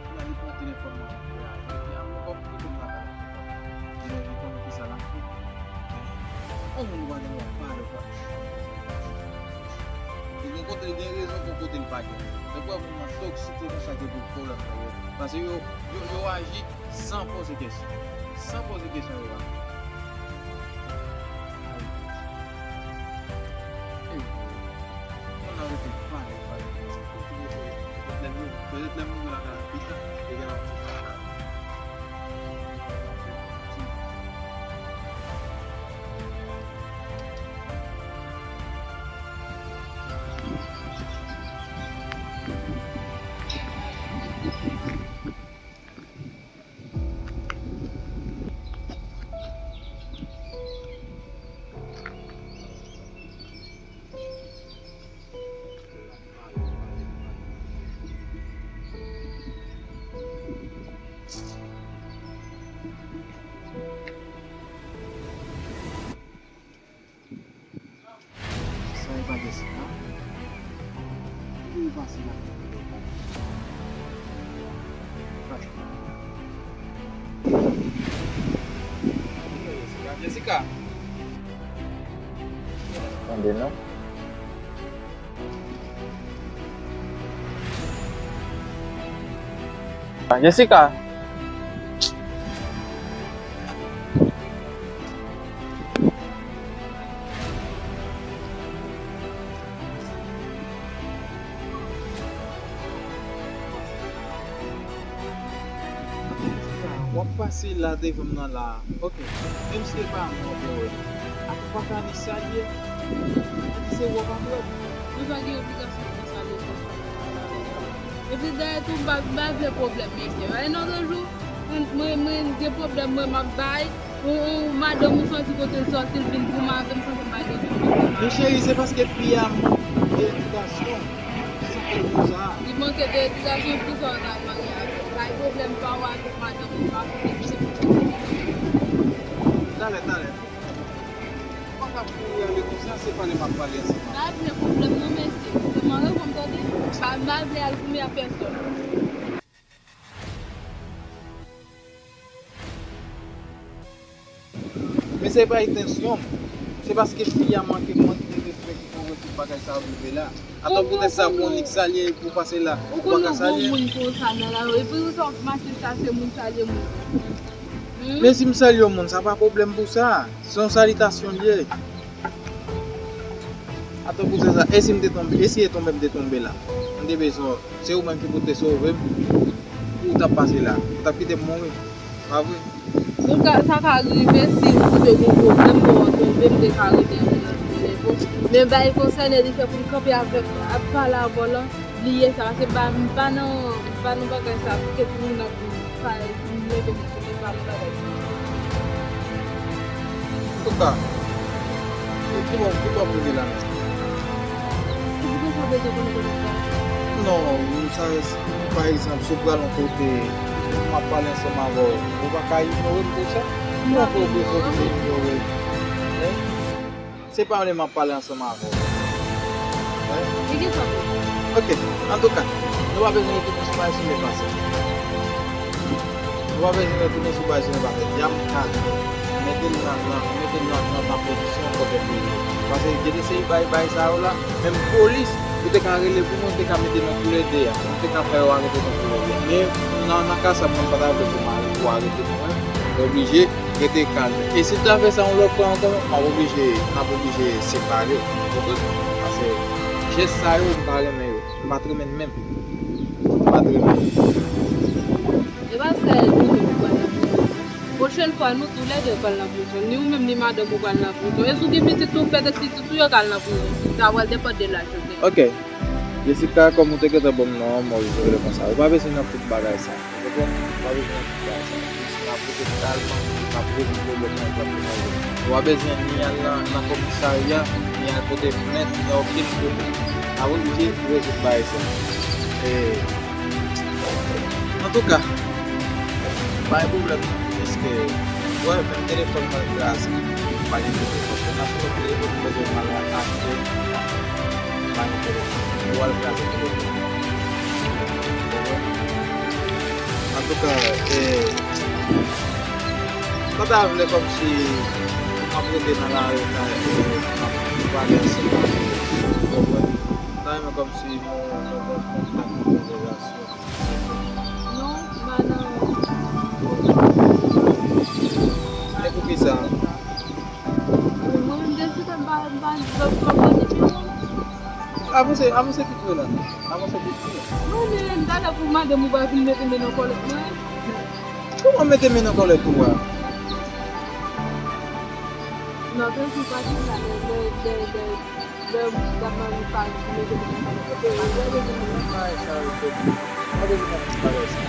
Kounye a li pran telefòn nan, kounye a, epi a mwen kòm ki moun la pale. Epi konnen kisa l ap fè. On moun pa gen dwa pale, pale. Li gen kote l gen rezon, gen kote l pa gen. Donk, wè, moun nan toksik, se konsa ke pou pwoblèm nan ye. Paske yo, yo, yo aji san poze kesyon. San poze kesyon, yo aji. Ay, Bondye. Ey, Bondye. Moun nan rete pale, pale, pale. Petèt lè m rive lakay la pita, e gen yon ti Sa e pa Jessica? Ki pase la? Jessica, Jessica. Tande non. Ah, Jessica. W ap pase la devan m nan la. Ok. Menm si e pa mwen, bro. Atò pa ka ni sa l ye. Mwen di se w ap ap lòt. Mwen pa gen obligasyon pou sa, mesye. Epi dayè tou, m pa, m pa vle pwoblèm, mesye. Wè, nan de jou, mwen, mwen, mwen gen pwoblèm, mwen, m ap bay. Ou, ou, madanm ou sòti kote l sòti, l vin goumen avè m, santi m pa gen pwoblèm. Men cheri, se paske fi a manke edikasyon. Se sa k fè l konsa. Li manke de edikasyon, poukisa w ta marye avè l? Bay pwoblèm pa w avèk madanm ou, pa konnen ki se pwoblèm. Talè, talè. Ou pa ka kouri ale konsa, se pale m ap pale ansanm avè w. Pa vle pwoblèm non, mesye. Sèlman reponn m tande, pa, m pa vle al goumen ak pèsòn. Men se pa entansyon m. Se paske fi a manke, manke de respè ki fè w wè tout bagay sa yo rive la. Atò poutèt sa, pou yon nèg salye, pou pase la, ou pa ka salye. Ou konnen yon gwo moun konsa nan lari, epi ou sa w ap mache chache moun salye moun. Hmm? Men si m salye yon moun, sa pa pwoblèm pou sa. Se yon salitasyon l ye. Atò poutèt sa, e si m te tonbe, e si e tonbe m te tonbe la? M te bezwen, se ou menm ki pou te sove m, ou t ap pase la, ou t ap kite m mouri, pa vre? Ou ka, sa ka rive si ou te gen pwoblèm, bon, w tonbe, m te ka rete antre nan nenpòt. Men bay konsène li fè pou l kanpe avèk, ap pale avè w lan, bliye sa, paske m pa, m pa nan, m pa nan bagay sa, pou ke moun nan pou pa leve m sou men, pa nan bagay sa. Antouka, ki bò, ki bò pou rive la menm? Ou poukisa w bezwen konnen kote m pral? Non, sa, pa egzanp, si w pral yon kote, m ap pale ansanm avè w, ou pa ka inyore m konsa? Non, non, ou bezwen pou inyore m. Hein? Se pa menm m ap pale ansanm avè w. Hein? E kisa w vle? Ok, antouka, nou pa bezwen retounen sou bagay sou men pase. Nou pa bezwen retounen sou bagay sou men pase. Djam ka mete l nan, nan, mete l nan, nan, nan pozisyon kote pou ye. Paske gen de seri bay, bay sa yo la, menm polis, ou te ka rele pou mwen, m te ka mete nou toulède a. M te ka fè yo arete nou toulède a. Men, nan, nan ka sa, mwen pa ta vle pou mari pou arete nou, hein. Oblije rete kalm. E si l ta fè sa yon lòt fwa ankò, m ap oblije, m ap oblije separe w. Ou konprann? Paske jès sa yo, m pa renmen yo. M pa t renmen l menm. M pa t renmen l. E pa sa e di ke m pral nan prizon. Bon, Pwochèn fwa, nou toulède pral nan prizon. Ni ou menm, ni madanm ou pral nan prizon. E si w gen pitit tou, petèt pitit ou yo ka al nan prizon. Sa pral depann de laj yo gen. Ok. Jessica, kòm ou te gentan ban m non an, mwen vin rele konsa. Ou pa bezwen nan tout bagay sa. Ou konprann? Ou pa bezwen nan tout bagay sa. Jis n ap rete kalm, n ap rezoud pwoblèm nan, n ap rezoud pwoblèm nan. Ou pa bezwen ni al nan, nan komisarya, ni al kote mèt, ni okenn kote. N ap oblije rezoud bagay sa. E, antouka, pa gen pwoblèm non. Paske, wè, menm telefòn mwen kraze. Pa gen telefòn. Mwen ap sot telefòn, mwen bezwen al achte. Pa gen telefòn. Ou al kraze telefòn. Antouka, e, mwen ta vle kòmsi m ap rete nan lari, nan, e, m ap pale ansanm avè w. Ou konprann? M ta renmen kòmsi nou, nou gon kontak, nou gon relasyon. Non, m pa nan. E poukisa? Mwen menm, Jessica, m pa, m pa, m pa, m pa pran nimewo l. Avanse, avanse pi pre la. Avanse pi pre. Non, men talè pou madanm ou pa vin mete men nan kòlèt mwen. Kòman mete men nan kòlèt ou a? Non, tankou pati sa, lè, lè, lè, lè, lè, lè m ap mande pa mete men nan kòlèt mwen. Mwen bezwen nan bagay sa yo, mwen bezwen nan bagay sa yo.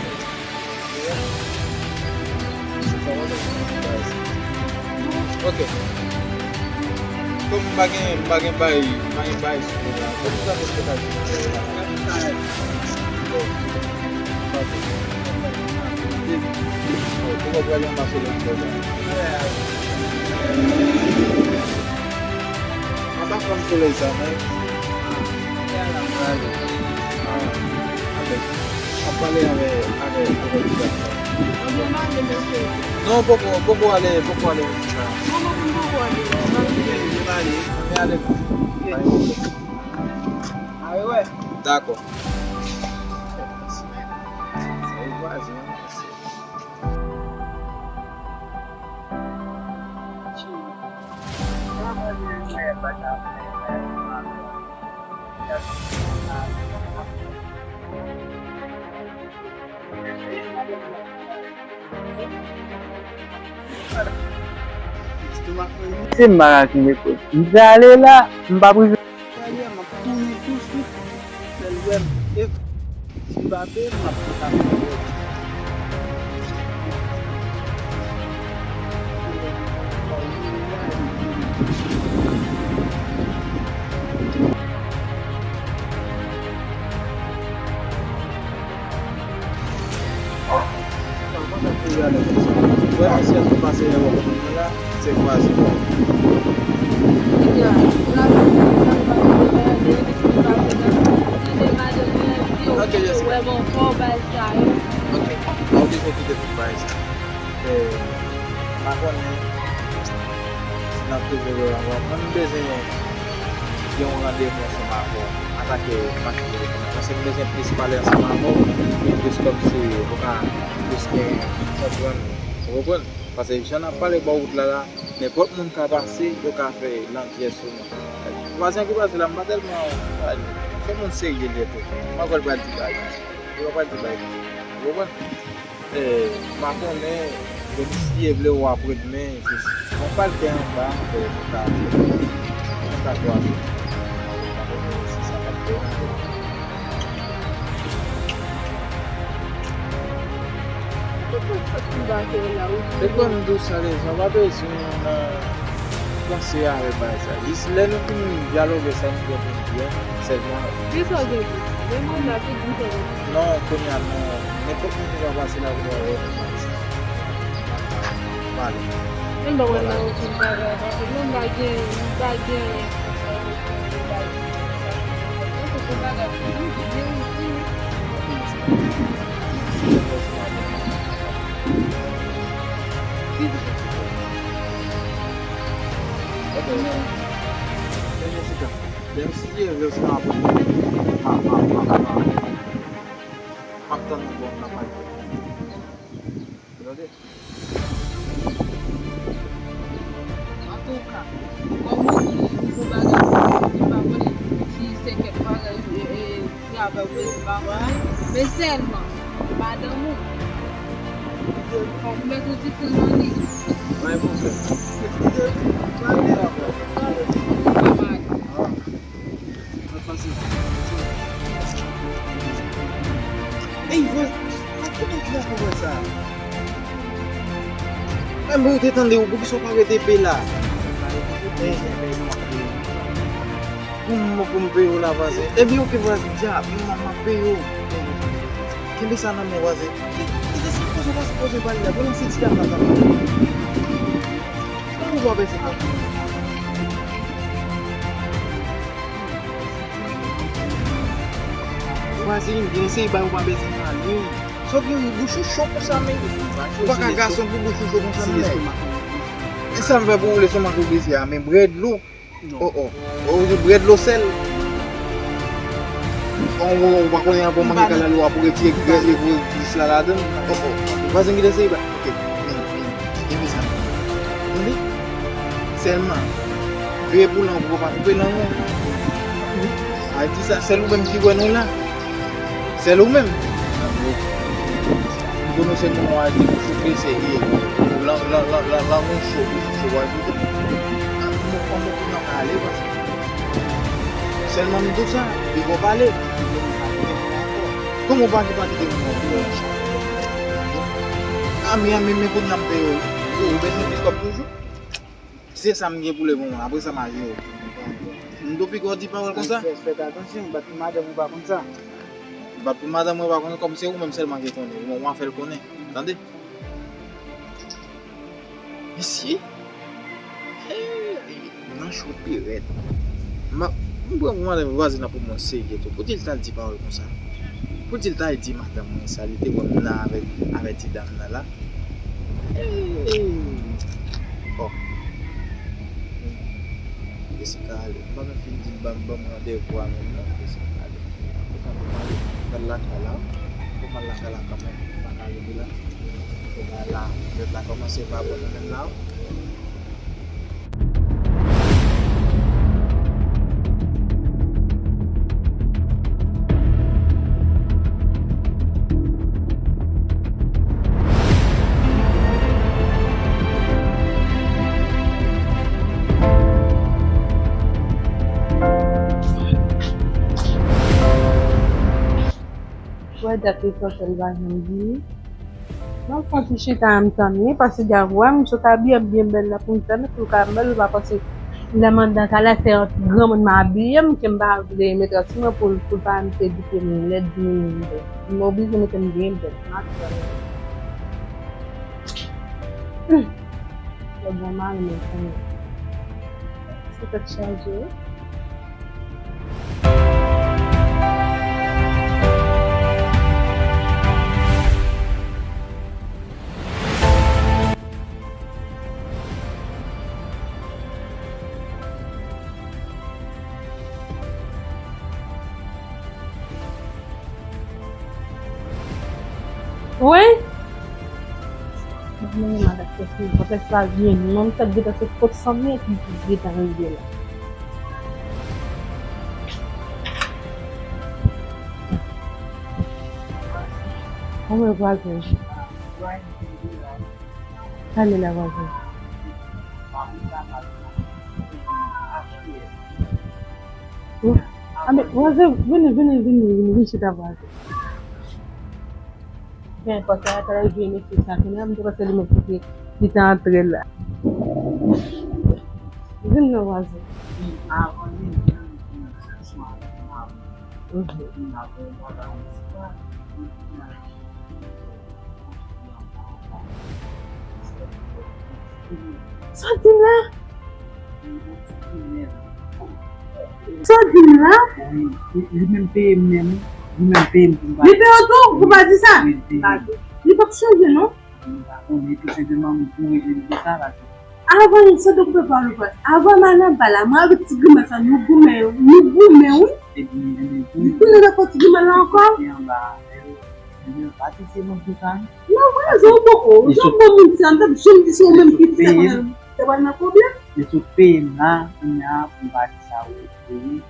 Ok. Kòm m pa gen, m pa gen bay, m pa gen bay sou mwen la. Kòm sa mwen te ka di mwen la. Bon. Bon, pou mwen pral yon mache lè mwen la. Anba fanm solèy sa, men. Ah, ok. Ap pale avè, avè, avè ti gason. Non, poko, poko ale, poko ale. Non, men ale. Pa gen pwoblèm. Dakò. Se m pa ka kenbe kote. M prale la, m pa prive. Prale a, m ap tounen tousuit, lè l wè m. E si m pa peye, m ap pran sa pou mwen. Ok, Jessica. Ok, pa oblije kite tout bagay sa. E, m pa konnen si n ap toujou wè ankò. Mwen, m bezwen gen yon randevou ansanm avè w antanke patnè telefòn nan. Paske m bezwen plis pale ansanm avè w, pou plis kòmsi ou ka plis gen konprann. Ou konprann? Paske jan n ap pale bò wout la la, nenpòt moun ka pase, yo ka fè langyè sou nou. Vwazen ki pase la, m pa tèlman, se moun serye l ye tou. M pa kwè l pral di bagay. Li pa pral di bagay. Ou konprann? E, m pa konnen, depi si Dye vle ou apre demen, jis yon pal tè anba, e, nou ka, nou ka kwaze. M pa konnen si sa p ap deranj ou. Se kòm m di w sa deja, w pa bezwen nan panse avèk bagay sa. Jis lè nou fin dyaloge sa nou gen pou n di a, sèlman. Di sa w gen pou di. Men mwen la, tout di sa w gen pou di. Non, kounye a, non. Nenpòt moun ki va pase la pou wè. Pale. Menm pa wè nan okenn bagay, paske menm pa gen, pa gen. M ap tann ou bò m nan pale. Tande? Antouka, kòm ou di, ou gon bagay pou fè, m pa konnen si se kèk bagay, e, e, travay ou bezwen, m pa konnen. Men sèlman, madanm ou, Bon, m wè tou ti fri nan li. Mwen, bonjou. Sa te la, bro. Sa te la. Ah. Mwen pase. Ey, vwè, a ki moun ki ta konprann sa? Menm ou te tande ou, poukisa w pa rete pe la? Pou m, pou m peye w la, vwazen. Ebyen, oke, vwazen, dya, m, m ap peye w. Kenbe sa nan men, vwazen. Kite sa, poze w pa sipoze pale la, pou nan se ti dam la, sa pale. Pou w pa bezwen pale. Vwazen, byen se ba ou pa bezwen pale. Sa w gen bouch ou cho konsa, men. Ou pa ka gason pou bouch ou cho konsa, men. E sa m fè pou ou lestomak ou blese a, men brèd lou. Oh, oh. Ou di brèd lou sèl. Ou, ou, ou pa konnen ankò manje kalalou a pou retire grès, pou jis la ladann. Oh, oh. Vwazen ki te seye ba. Ok. Vini, vini. Kenbe sa. Tande? Sèlman, veye pou lang ou pa koupe lang ou. A di sa, sèl ou menm ki wè nou la. Sèl ou menm. M konnen se moun w a di pou souke, se e lang, lang, lang, lang, lang ou cho, pou cho w a di. An mwen, an mwen, pou nan pale, paske sèlman m di w sa, li gon pale. Kòman w pa, pa kite moun nan pale? A, men, men, men, kounye a m peye w. Ou bezwen plis kòb toujou? Se sa m gen pou lemoman, apre sa m a jere w. M do piko di pawòl konsa? Fè, fè atansyon, bat pou madanm ou pa konn sa. Bat pou madanm mwen pa konn, kòm se ou menm sèlman ki konnen. Ou, ou a fè l konnen. Tande? Mesye! Hey! Nan cho pi rèd. M ap, m pran pou madanm vwazen nan pou mwen serye tou. Poutèl ta di pawòl konsa? Poutèl ta di madanm mwen sa, li te wè m nan avèk, avèk ti dam nan la. Hey! Bon. Jessica ale. M pa menm fin di l ban m, ban m randevou a menm non. Jessica ale. Ou ka pou m ale. M pral lakay la. Pou m al lakay la kanmenm. M pa ka rete la. Kounya la, lòt la kòmanse pa bon nan menm la. Wè dat li sòti, li pa janm vini. M ap fè yon ti chita, m tann li, paske dja vwa m sot abiye byen bèl la pou m tann pou l ka bèl, ou pa panse lè m anndan kay la se yon ti granmoun m abiye m, ke m pa vle mete yon ti mwen pou l, pou l pa mete di ke m lèd, di m, m oblije mete m byen bèl. M ap tann li. Hum. Lè bon mari mwen konnen. Se tèt chaje wi. Wi. Mwen menm ak kèk moun, konplèks la vini. Mwen menm tèt gentan se kot sanble ki gentan rive la. Anmwe vwazen. Pale la vwazen. Anmwe vwazen, vini, vini, vini, vini, vin chita vwazen. Gen pòt la, talè l jwe mesye sa, kounye a m te panse li menm ki te, ki te antre la. Vin non vwazen. Sa w di m la? Sa w di m la? Wi, li, li menm peye m menm, wi. Li menm peye m pou m pa. Li peye w tou, pou pa di sa? Wi, li peye m. Li p ap chanje non. M pa konnen, tou senpleman m boure je m konsa la. Avan nou, sa te koupe pawòl ou pase. Avan m al anba la, mwen avèk ti grimès la, nou goumen, nou goumen wi. Li tounen nan fò ti grimès la ankò. Li anba, li anba, ti se moun konsa. Non, vwazen, ou bon, ou se yon bon moun, se an tèt, jan m di se ou menm ki fè mwen te pral nan pwoblèm. Li sot peye m la, kounye a, pou m pa di sa, wi, wi.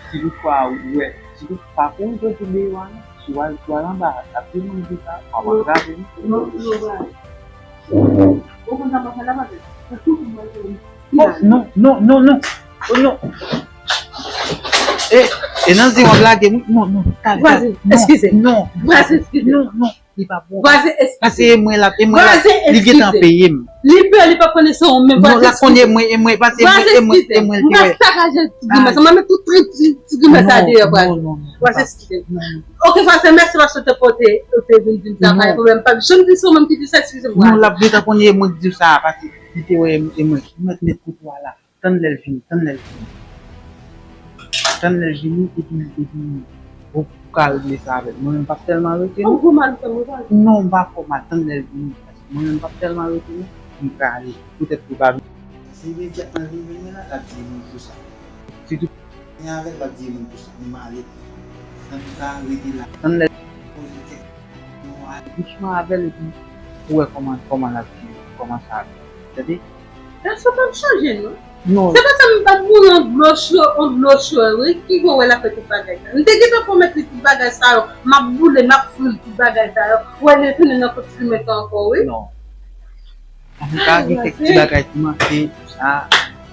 Si toutfwa, ou wè, si tout, pa pou ou sot sou biwo a, non. Ou al, ou al anba, ap di moun di sa, pa w ap gade, wi. Non, non, non. Ou konn sa m ap fè la, pa fè. Oh, non, non, non, non, non. Oh, non. E, e nan zen w ap lage, wi. Non, non, talè, talè. Vwazen, eskize. Non, vwazen, eskize. Non, non, li pa bon. Vwazen, eskize. Pase e mwen la, e mwen la, li gentan peye m. Li pè, li pa konnen se ou menm. Non, la konnen mwen, e mwen, pase e mwen, e mwen, e mwen ki wè. M pa sakaje ti grimès, m pa met tout ti, ti, ti grimès sa deyò, vwazen. Non, non, non, vwazen, eskize. Non, non. Ok, vwazen, mèsi paske w te pote, ou te vin di m sa, pa gen pwoblèm, pa janm di se ou menm ki di sa, eskize m, vwazen. Non, l ap gentan konnen e mwen ki di w sa, pase li te wè e mwen ki mèt met koutwa la. Tann lè l vini, tann lè l vini. Tann lè l vini, epi, epi, ou, ou ka regle sa avè l. Mwen menm, m p ap tèlman rete, non. Ou fè mal, ou fè mal. Non, m pa fè w mal, tann lè l vini. Paske mwen menm, m p ap tèlman rete, non. M prale. Poutèt li pa vini. Se imedyatman li vini la, l ap di moun pou sa. Sitou, gen avè l, l ap di moun pou sa. M ale. Antouka, rete la. Tann lè. Poze kèk kesyon avè l, epi ou wè kòman, kòman l ap viv, kòman sa ap viv. Tande? Gason pa chanje, non. Non. Se pa sa m pa t boule yon dlo cho, yon dlo cho, wi, ki gon wè l ap fè tout bagay sa. M te gentan pwomèt li tout bagay sa yo, m ap boule, m ap fri l tout bagay sa yo. Ou wè li tounen nan kot ti grimès ankò, wi. Non. Antouka, gen kèk ti bagay ki manke, sa,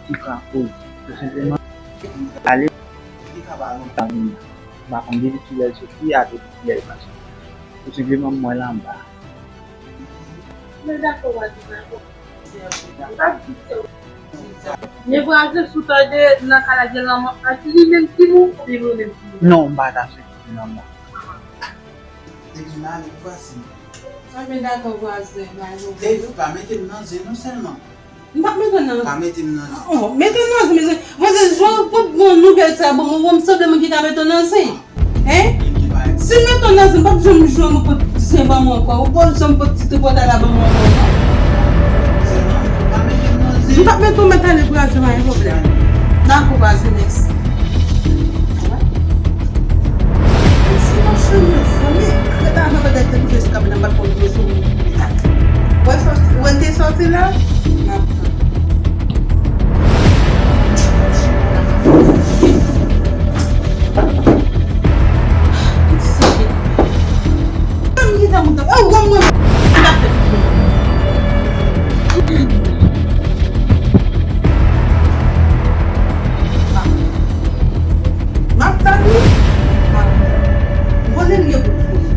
ou ka koze. Tou senpleman, ale, m pa konn depi kilè l soti, a depi kilè l pa soti. Tou senpleman, m wè l anba. Men dakò, w a di dakò. M pa di se ou di sa. Men vwazen, si w tande nan kay la gen lanmò ant li menm ki mou, oubyen mwen menm ki mou. Non, m pa ta soti lanmò. Depi m ale, m pase. Sa vle dakò vwazen, pa gen pwoblèm. Pa mete m nan zen non sèlman. M p ap mete w nan. Pa mete m nan zen. Oh, mete w nan zen, mezanmi. Vwazen, jan w pot bon nouvèl sa ban mwen, ou wè m sanble moun ki ka mete w nan zen. Hein? Si m mete w nan zen, m p ap janm jwenn ou pot zen ban mwen ankò. Ou p ap janm pot ti tripotay la ban mwen ankò, non. Sèlman, pa mete m nan zen. M p ap mete w mèt ale vwazen, pa gen pwoblèm. Dakò vwazen, mèsi. Mwen se machann yo, fanmi, krèt avan pètèt te rive sou kamera, m pa t konn rive sou moun. Wè sòti, wè l te sòti la? M ap tann. Fanmi, sa moun sa, oh, wè mwen. M ap tann. M ap tann wi. M ap tann. M konnen m gen pou m fini.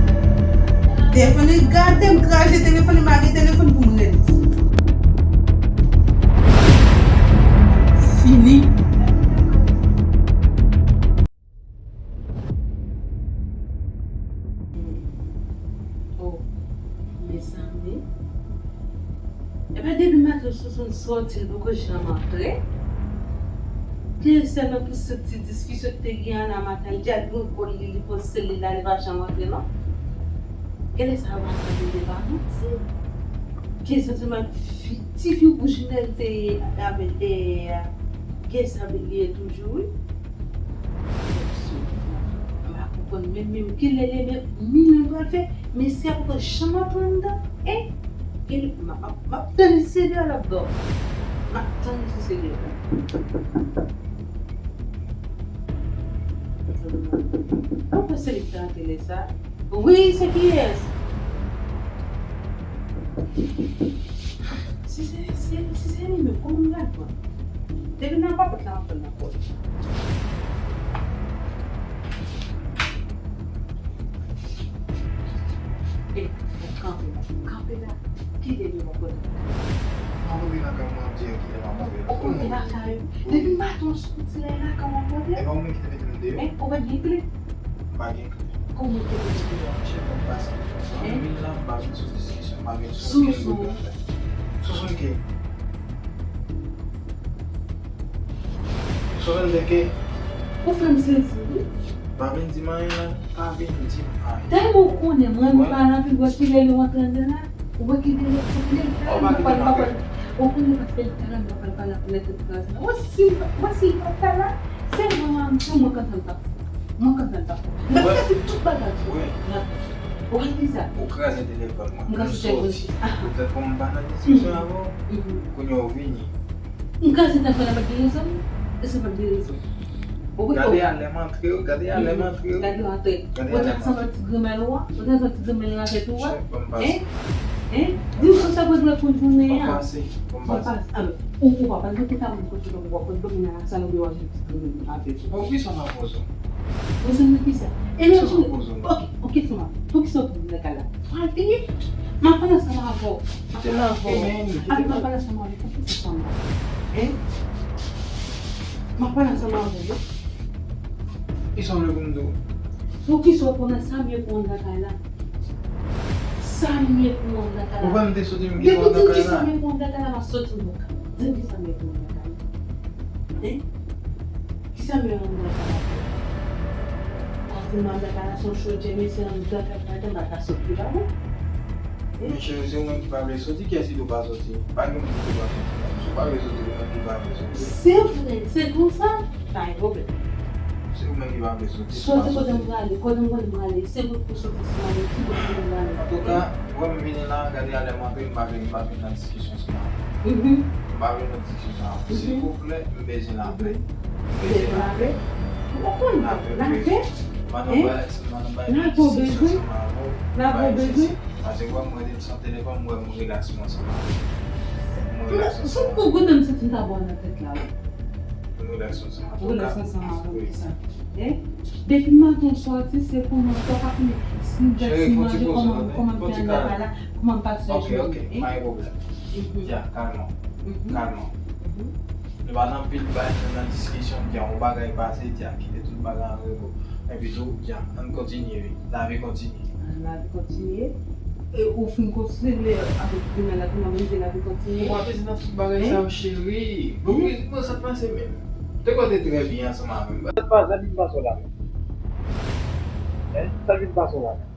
Telefòn li gate, m kraze telefòn li, m lage telefòn pou m rele. Fini. Oh, mezanmi. Epa depi maten Sousou soti, l poko janm antre. Gen sèlman pou se ti diskisyon ki te gen an nan maten, li te al pran kòl li, li pran sèl li la, li pa janm antre non. Gen lè sa yo pa sanble se pa manti. Gen santiman fi, ti fi bouch nèl te ye avè dèyè a. Gen sa vin li ye toujou wi. M pa konprann menm, menm kilè li ye, men minui pral fè, mesye a poko janm antre anndan. Eh, gen, m ap, m ap, m ap tann li si se deyò l ap dòmi. M ap tann li si se deyò l ap dòmi. Ou panse li k ta antre lè sa? Wi, se kiyès? Si se, si, si se li menm, kòman m pral pran? Depi nan papòt la, m ap pran nan kò l. E, kanpe la, kanpe la. Kilè li w ap pran? M ap antre nan kay mwen, m ap di yo kilè m ap antre la. Ou konn lakay ou. Depi maten w soti la, e lakay w ap antre. E pa ou menm ki te mete m deyò? Hein? Ou pa t gen kle? M pa gen kle. Kòman w te mete deyò? Chèf mwen pase m konsa. Hein? Vin la, m pa vin sou diskisyon, m pa vin sou okenn bagay. Sousou m ke. Sousou m ke. Ou fè m sezi wi. Pa vin di m anyen la, pa vin di m anyen. Tèlman w konnen m renmen pale anpil, wè kilè li w antre anndan la. Ou wè ki dele, ou konnen li ta la, m pa pral, m pa pral. Ou konnen paske li ta la, m pa pral pale anpil nan tèt kraze la. Wè si, wè si li pa t la, se mwen, mwen, se mwen kontan l t ap fè. Mwen kontan l t ap fè. M ap fè tout bagay sou mwen. Ou wè ki sa? Ou kraze telefòn mwen. M kraze telefòn. Poutèt pou m pa nan diskisyon avè w, kounye a ou vini. M kraze telefòn la, pa t gen rezon, e sa pa t gen rezon. Ou wi, gade alè m antre yo, gade alè m antre yo. Gade yo antre. Gade alè m antre. Ou te sanble ti grimèl ou a? Ou te sanble ti grimèl nan tèt ou a? Chè, ban m pase. Hein? Hein? Di m sa w ta pral fè pou jounen an. Ban m pase, ban m pase. Ban m pase. Ah, men, ou, ou pa pral mete tabou kote w ap dòmi nan lasann oubyen w ap jwe ti grimèl avè l. Bon, poukisa w nan poze w? Poze m nan kisa? Poukisa w nan poze w? Ok, ok, sou mwen. Poukisa w ap nan kay la? Pral fini. M ap pale ansanm avè w. Kite m avè w. Kite m avè w. Kite m avè w. Hein? M ap pale ansanm avè w. Kisa w vle pou m di w? Poukisa w konnen sa m ye pou w anndan kay la? Sa m ye pou w anndan kay la? Ou kwè m te soti m gen w anndan kay la? Depi w di m kisa m ye pou w anndan kay la, m ap soti m bò kay la. Di m kisa m ye pou w anndan kay la. Hein? Kisa m ye anndan kay la? Kòm si m anndan kay la, se yon chodyè, mesye anndan kay la, m pa ka soti la, non. Men cheri, se ou menm ki pa vle soti, kiyès ki di w pa soti? Pa gen moun ki di w pa soti, non. Si w pa vle soti, ou menm ki pa vle soti. Se vre, se konsa, pa gen pwoblèm. Se ou menm ki pa vle soti, se pa soti. Soti kote m prale, kote m konnen m prale, se kote pou soti si m ale, ki kote m prale. Antouka, ou wè m vini la, gade alè m antre, m pa vin, m pa vin nan diskisyon ansanm avè w. Mhm. M pa vin nan diskisyon ansanm avè w. Mhm. Silvouplè, m bezwen lapè. M bezwen lapè. Ou konprann? Lapè, lapè? Mwen nan bay, mwen nan bay diskisyon ansanm avè w. Lapè w bezwen? Paske wè, mwen rete m san telefòn, mwen, mwen relaks mwen ansanm avè w. Mwen relaks ansanm avè w. Ou gade m santi m ta ba w nan tèt la, wi. Mwen relaks ansanm avè w. Ou relaks ansanm avè w, wi. Kisa? Eh? Depi maten w sòti, se konnen w pa konnen si m vèt, si manje, kòman, kòman m fè anndan kay la, kòman m pase jounen, eh? Ok, ok, pa gen pwoblèm. Mhm. Ya, kalm ou. Mhm. Kalm ou. Mhm. Nou pa nan pil bay, nou nan diskisyon, di a yon bagay pase, di a kite tout bagay an repo. Epi tou, di a, ann kontinye, wi. Lavi kontinye. Lavi kontinye. E ou fin kontinye avèk grimèl la, kounya m rive lavi kontinye. Ou pa bezwen nan tout bagay sa yo, cheri. Bon, wi, bon, sa t pase menm. Te kote trè byen ansanm avè m. Sa t pa, sa t vin pase w la menm? Hein? Sa t vin pase w la menm?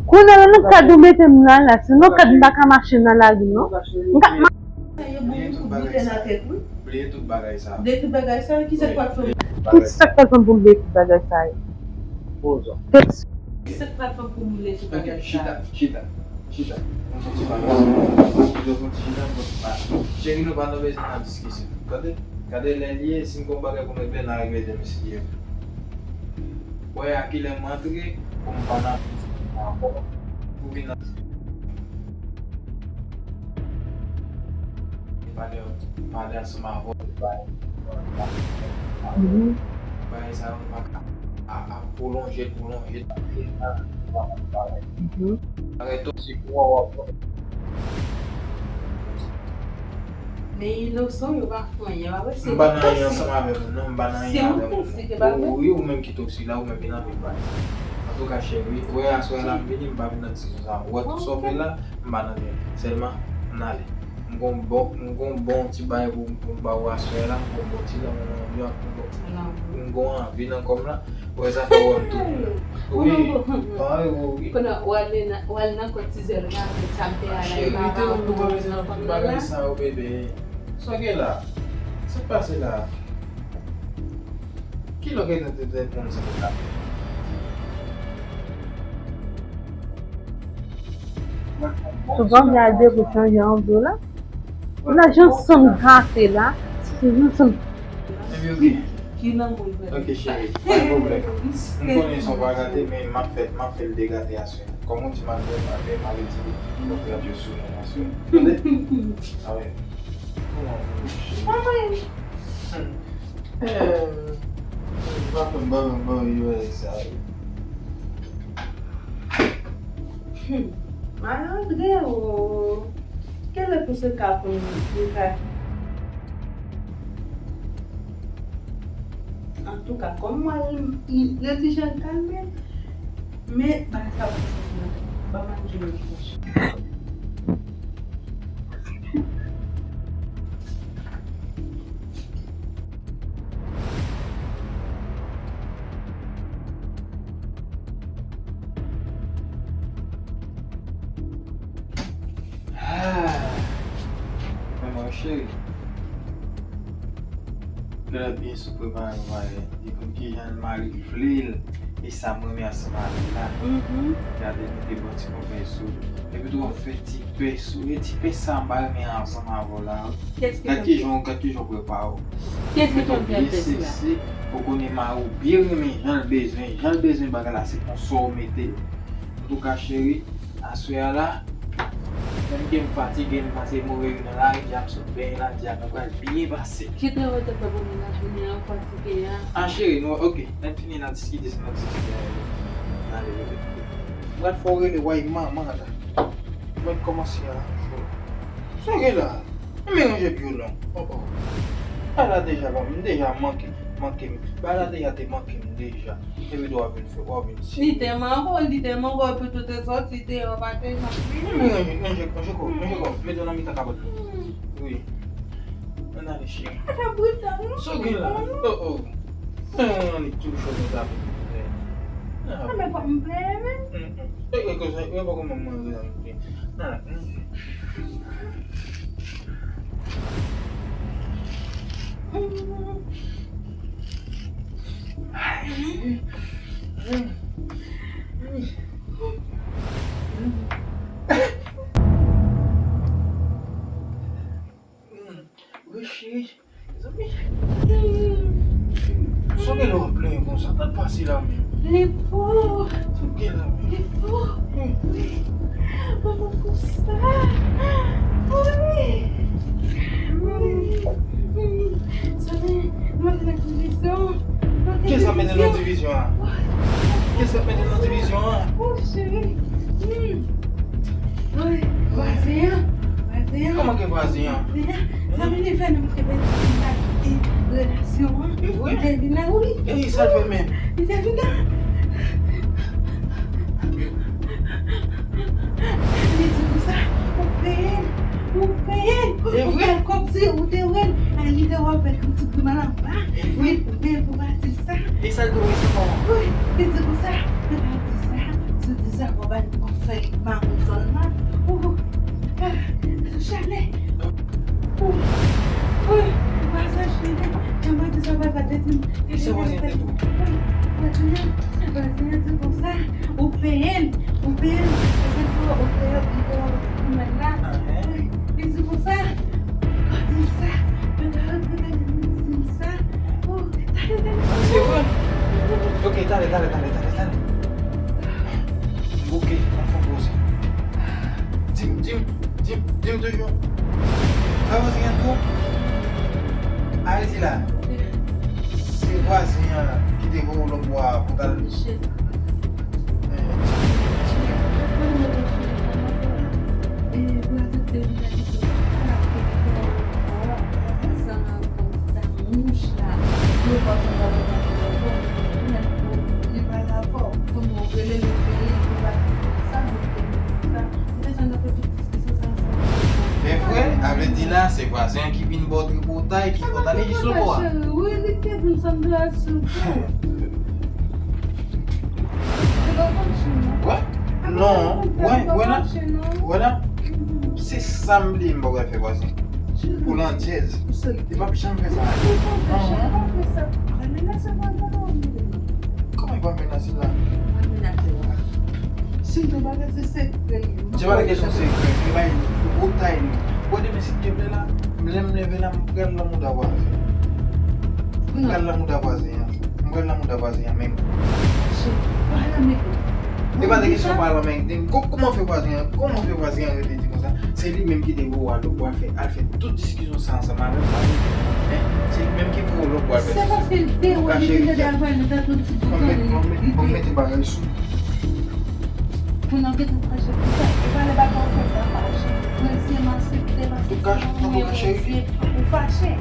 Kounye a la, nan kad ou mete m nan la, sinon kad m pa ka mache nan lari, non. M ka, ma- Bliye tout bagay sa yo. Bliye tout bagay sa yo. Bliye tout bagay sa yo, kisa k pral fè w? Kisa k pral fè m pou m bliye tout bagay sa yo? Poze w. Kisa k pral fè m pou m bliye tout bagay sa yo? Ok, chita, chita, chita. Mwen fon ti bagay. Mwen fon ti chita, mwen fon ti bagay. Cheri, nou pa nan bezwen nan diskisyon. Tande? Gade lè l ye, si n gon bagay pou n regle, n a regle demen si Dye vle. Wè a kilè m antre pou m pa nan prizon ankò. Pou vin nan pale, pale ansanm avè w, bay, bay sa yo pa ka a, a pwolonje, pwolonje. Mhm. Arete w, se pou w ap Men inosan, yo pa fè anyen, yo pa wè se toksik. M pa nan anyen ansanm avè moun, non, m pa nan anyen avè moun, non. Ou, wi, ou menm ki toksik la, ou menm ki nan pil bagay. Antouka, cheri, ou wè aswè la m vini, m pa vin nan diskisyon sa. Ou wè tout sa w fè la, m pa nan anyen. Sèlman, ann ale. M gon bon, m gon bon ti bagay pou, pou m ba ou aswè la, m gon bon ti lanmou nan men w, m gon, m gon anvi nan kò m la. Wè sa fè wè m tou. Wi. Konnen w al nan, w al nan kòtizè l maten, sa m te a la, e pa pa w pou w nan kòm nan la. Sa w gen la? Sa k pase la? Ki lògèt nan tèt moun sa la? Souvan gade pou chanje yon vyo la. Ou la jan sanm gate la. Se jan sanm. Epi ok. Ki lanmou l fè? Ok, cheri, pa gen pwoblèm. M konnen sa w pa gate, men m ap fè, m ap fè l degate aswè. Kòm ou di m al fè, m al fè, m al retire kontrèt yo sou mwen aswè. Tande? A wi. Kòman pou cheri? Eh, m pa konn, m pa konn, m pa konn, yo, sa. Hmm. Malandren o. Kilè pou se ka pou m, m ka. Antouka, kòm mwen, li, li, li ti jan kalme, men bagay sa pou fè nan ba m al jwenn yon pòch. Ah, men mwen cheri. Kè l ap byen sou prepare yon bagay. Li konn kijan l mari l vle l. E sa m renmen ansanm avè l la. Mhm. Gade, nou te bon ti konpè sou. Epi Tou ap fè ti pès, ou e ti pès sa m pa renmen ansanm avè w la. Gad kijan, gad kijan w prepare w. Mete w byen seksi, ou konnen mari w byen renmen jan l bezwen, jan l bezwen bagay la, se konsa w mete. Antouka cheri, aswè a la, menm ke m fatige, m pase move jou nan lari a, m sot benyen lari a, nou pral byen pase. Kite w te fè pou mennaj ou, men an fatige a. Ah cheri, nou, ok, lè n fini n a diskite, se n a diskite. N ale bebe. M pral fè w rele, w ay manman la. Mwen kòmanse a. Sa gen la? Mwen ranje vyolon. Oh, oh. Bagay la deja ban m, m deja manke, manke m. Bagay la deja te manke m deja. Epi w ap vin fè, w ap vin si. Li te manke w, li te manke w, epi tou te sòti deyò, pa te janm vini. Mwen ranje, ranje, ranje kò, ranje kò. Mete w nan mitan kapòt la. Wi. Ann ale, cheri. Sa brutal, non? Sa gen la? Oh, oh. Mwen annik tou cho konsa pou mwen. Ah, men fòk m plenyen menm. Mm, mm. E, e, konsa, e, fòk mwen manje annik. Ah, mm. Wi, cheri. Mezanmi. Sa w gen lè w ap plenyen konsa? Sa k pase la menm? Li pou. Sa w gen la menm? Li pou. Wi. Kòman konsa? Wi. Wi. Sa men, nou antre nan divizyon. Kisa mete nou nan divizyon an? Kisa mete nou nan divizyon an? Oh, cheri. Hmm. Wi, vwazen an. Vwazen an. Kòman ke vwazen an? Vwazen an. Zanmi li fè nou te pèdi kontak e relasyon an. E vre? Li te vin la, wi. E sa l fè menm? Li te vin la. Li di konsa, ou peye l, ou peye l. E vre? Ou fè l kòmsi ou te wè l. Li te wè w fè l yon ti gri mal anba. E vre? Li peye l pou pati sa. E sa l te wè sa kòman? Wi, li di konsa, li pa di sa. Si w di sa, w ap ba l yon kòfè, li pa konn zòn nan. Ou, ah, chalè. Ou, ou, vwazen chalè. Jan mwen di sa, vwazen te di m. Kisa vwazen te di w? Vwazen an, vwazen an di konsa, ou peye l, ou peye l. Paske ou peye l, li te wè w ti gri mal la. Li di konsa, ou di sa, yo ta regrete li di sa. Oh, talè, talè. Se vre? Ok, talè, talè, talè, talè, talè. Ok, m ap fè yon poze. Di m, di m, di m, di m toujou. Sa vwazen an di w? Arete la. Se vwazen an ki te voye w lòtbò a pou t al. E vre, a vle di la, se vwazen an ki vin ba w tripotay, ki fè w t ale jis sou kò a. Wi, li te di m sa m te al sou kò. Wè? Non, wè, wè la. Wè la. Se sa m bliye m pa pral fè vwazen. Pou landjèz. Li p ap janm fè sa. Kòman li p ap menase la? Se yon bagay, se sekrè. Se pa kesyon sekrè, se bay gwo tay li. Bon, demen, si Dye vle la, lè m leve la, m pral nan mouda vwazen. M pral nan mouda vwazen an. M pral nan mouda vwazen an menm. E pa de kesyon pral nan mouda. Kò-, kòman fè vwazen an? Kòman fè vwazen an rete di konsa? Se li menm ki te voye w al lòtbò al fè, al fè tout diskisyon sa ansanm avè m, pa vre? Hein? Se li menm ki voye w lòtbò al fè sa. Se paske l te wè li te gade avè l, li te tou ti bouton li. Ban m mete bagay sou. Moun nan gentan fache pou sa. E pa lè bagay ou fè sa fache. Mwen se maske, te maske, se yon mwen ou fache.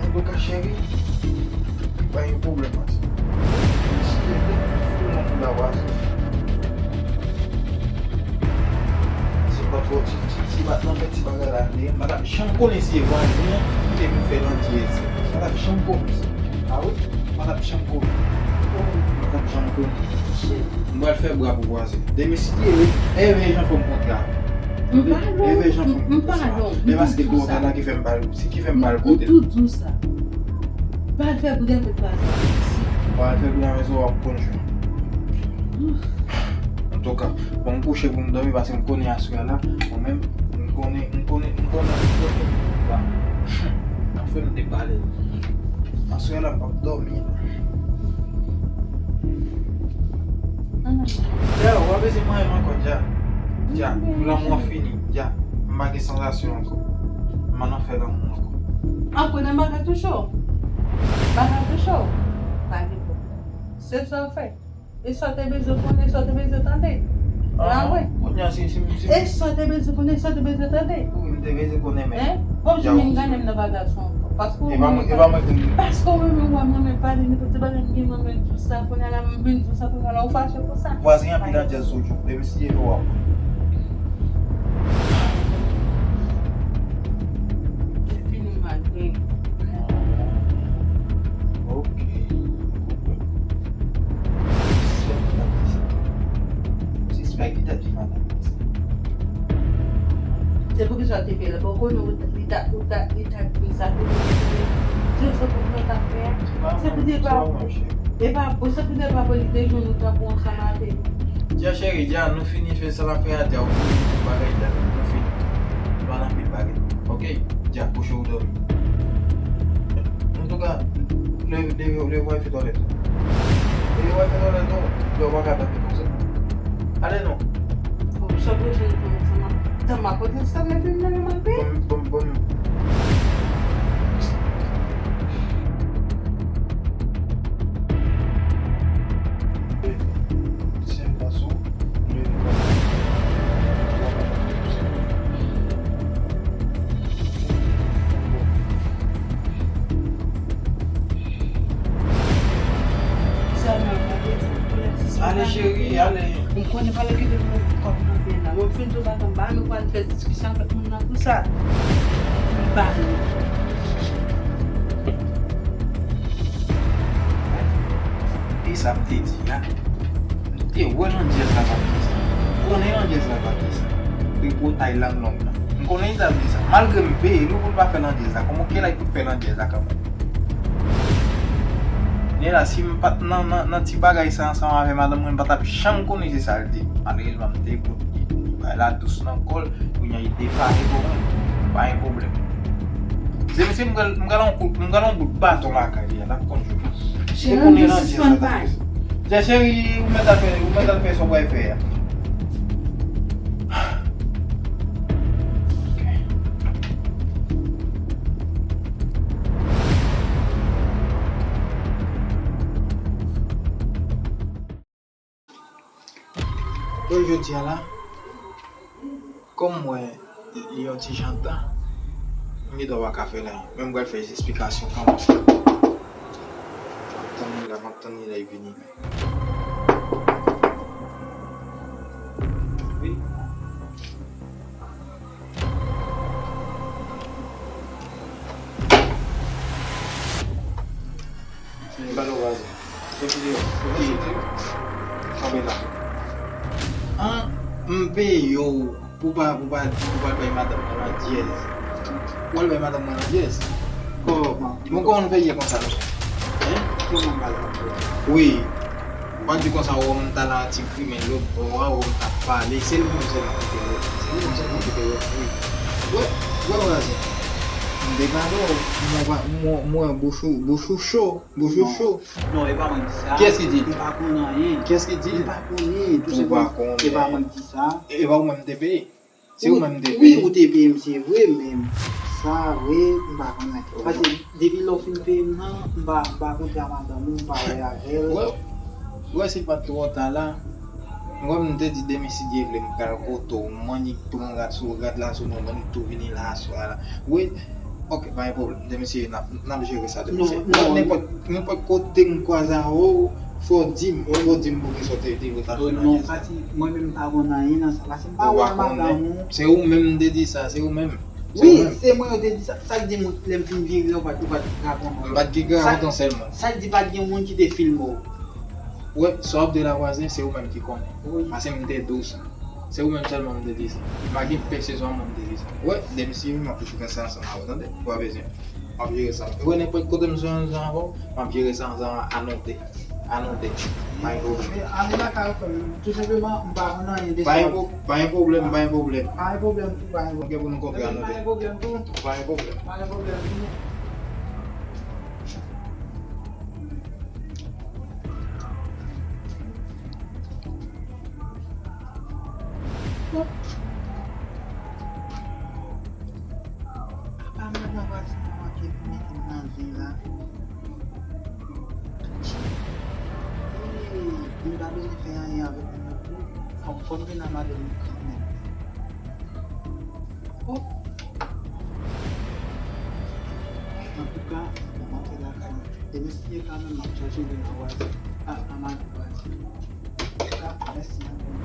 Antouka, cheri, pa gen pwoblèm, man. Si te fou nan moun la, vwazen. Si pa t fò, si, si, si pa t nan fè ti bagay la, m pa t ap janm konnen si e vwazen an ki te vin fè landjèz. M pa t ap janm konnen sa. A wi, m pa t ap janm konnen. M pa t ap janm konnen. M pral fè bra pou vwazen. Demen, si Dye vle, Èvè Jan fò m kontre avè l. Tande? Èvè Jan fò m kontre avè l. Men paske twò ta la ki fè m pa l, si ki fè m pa l kote l. Ou toujou sa. Pa al fè bri avèk vwazen an. Pa al fè bri avèk sa, w ap konn jwenn. Antouka, bon, m kouche pou m dòmi paske m konnen aswè a la, mwen menm, m konnen, m konnen, m konnen, m konnen. Anfen, m te pale. Aswè a la, m p ap dòmi. Dja, w pa bezwen manyen m ankò, Dja. Dja, lanmou an fini, Dja. M pa gen sansasyon ankò. M pa nan fè lanmou ankò. Ankò nan bagay touche w. Bagay touche w. Pa gen pwoblèm. Se sa w fè. E sa w te bezwen konnen, sa w te bezwen tande. Mwen avwe. Kounye a, si, si, si. E sa w te bezwen konnen, sa w te bezwen tande. Wi, m te bezwen konnen, men. Hein? W ap janm vin gade m nan bagay sa ankò. Paske w renmen mwen, paske w renmen wè m renmen pale, nenpòt ti bagay m gen mwen menm di w sa, kounye a la m vin di w sa, kounye a la ou fache pou sa. Vwazen an pi nan djèz sou jou, depi si Dye vle w ap wè. Fini mal, wi. Ok. Sispèk li t ap di madanm nan sa. Se poukisa w te fè l? Bon, konnen ou t, li ta, ou ta, li ta di sa, se poukisa w te fè l? Se sa pou mwen ta fè a. Se pou di pa, e pa, se pou di pa pou li te jwenn ou tankou ansanm avè li. Dja cheri, Dja, nou fini fè sa n ap fè a, Dja, ou fini fè bagay, Dja, nou fini. Nou pa nan pil bagay. Ok? Dja, kouche ou dòmi. Antouka, leve, leve, leve w al fè twalèt ou. Leve w al fè twalèt ou. Dja, ou pa ka tanpe konsa. Ale non. Bon, sa pwoche l pou mwen, sa m ap, sa m ap pote sa, men vin nan men m ap peye. Bon, bon, bon. Ale, cheri, ale. M konnen pa lè kite m kòb nan men la. Mwen fin tou bagay m ba nou pral fè diskisyon avèk moun nan pou sa. M ba nou. E sa m te di a. M te wè landjèz la pa t di sa. M konnen landjèz la pa t di sa. Tripotay lang long nan. M konnen li t ap di sa. Malgre m peye li pou l pa fè landjèz la. Kòman ke la pou l fè landjèz la kanmenm? Nèla, si m pa t nan, nan, nan ti bagay sa ansanm avè madanm mwen, m pa t ap janm konnen se sa l te. Malerezman, m te kout li. Bay la dous nan kò l. Kounye a, li te pale pou mwen. Pa gen pwoblèm. Se mesye m pral, m pral yon kout, m pral yon bout baton lakay li a, n ap konn jwe. Cheri, nou sispann pale. Dja cheri, ou mèt al fè, ou mèt al fè sa w pral fè a. Bon, jodi a la, kòm m wè li yon ti jan tan, m gen dwa pa ka fè l anyen. Men m pral fè esplikasyon kanmenm. M ap tann li la, m ap tann li la, li vini. Wi. Balo vaze. Soti deyò. Soti deyò. Kanpe la. An, m peye w pou pa, pou pa, pou pa bay madanm mwen landyèz. Ou al bay madanm mwen landyèz? Kòman? Bon, kòman nou fè ye konsa la? Hein? Kòman m pale avè w? Wi. Ou pa di konsa, ou wè m t al nan ti grimèl lòt bò a, ou wè m t ap pale. Se li menm sèlman ki te wè. Se li menm sèlman ki te wè. Wi. Wè, wè, wè, wè. M te pale w, mwen pa, mwen, mwen, bouch ou, bouch ou cho, bouch ou cho. Non, e pa mwen ki di sa. Kiyès ki di l? Li pa konn anyen. Kiyès ki di l? Li pa konnen, tou senpleman. Ou pa konnen. E pa mwen ki di sa. E pa ou menm te peye? Se ou menm te peye? Wi, ou te peye m, se vre, men sa vre, m pa konn anyen. Paske depi lè w fin peye m nan, m pa, m pa kontre a madanm ou, m pa wè avè l. Wè, wè, si l pa t twò ta la, m wè m te di demen si Dye vle, m pral kote w, m annik pran rad sou rad la sou mwen, m annik tou vini la aswè a la. Wi, ok, pa gen pwoblèm, demen si n ap, n ap jere sa demen si. Non, non. Nenpòt, nenpòt kote m kwaze avè w, fò w di m, fò w di m poukisa w te, te vle ta fè nan. Non, pati, mwen menm m pa konn anyen nan sa, paske m pa wè madanm ou. Se ou menm m te di sa, se ou menm. Wi, se mwen yo te di sa. Sa k di mwen, lè m fin vire, ou pa t, ou pa t rakonte. M pa t gen rakonte sèlman. Sa k di pa t gen moun ki te filme w. Wè, sa w ap di la vwazen, se ou menm ki konnen. Wi. Paske m te di w sa. Se ou menm sèlman m te di sa. M pa gen pèsezon mwen m te di sa. Wè, demen si m ap jere sa ansanm avè w, tande? Ou pa bezwen. M ap jere sa. Wè, nenpòt kote m sou ansanm avè w, m ap jere sa ansanm a note. Anote. Pa gen pwoblèm. Ale lakay ou, frè m. Tou senpleman, m pa konn anyen de sa. Pa gen pwoblèm, pa gen pwoblèm, pa gen pwoblèm. Pa gen pwoblèm tou, pa gen pwoblèm. Ok, pou nou kontre, anote. Pa gen pwoblèm tou. Pa gen pwoblèm. Pa gen pwoblèm tou. Apa madan vwazen an manke pou mete m nan zen la? Ee, m pa bezwen fè anyen avèk moun nan tou. Fò m, fò m vin a madanm mwen kanmenm. Oh! Antouka, m antre lakay mwen. Demen si Dye ka, m ap chache vin a vwazen. A, a madan vwazen. Antouka, mèsi anpil.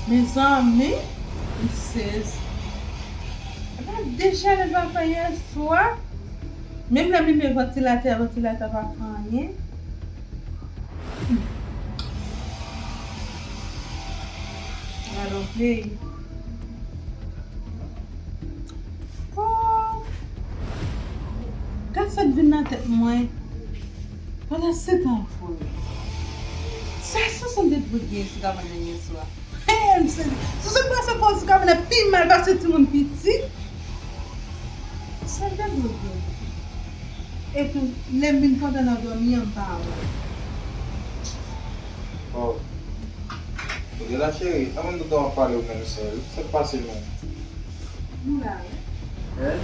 Mezanmi, m sezi. Gade chalè l pa fè yè swa. Menm lè m limen vantilatè a, vantilatè a pa fè anyen. Gade yon peyi. Oh! Gad sa k vin nan tèt mwen. Pandan se tan vre. Sa se son de bri gen sou kabann nan yè swa. Hey, m sezi. Sou se pase fò sou kabann nan pi mal pase timoun piti. Sa de bri gen. Epi, lè m vin pandan nan dòmi an, m pa wè. Oh. Kote la, cheri? Anvan m ap pale ou menm sèl. Sa k pase menm? M la wi. Hein?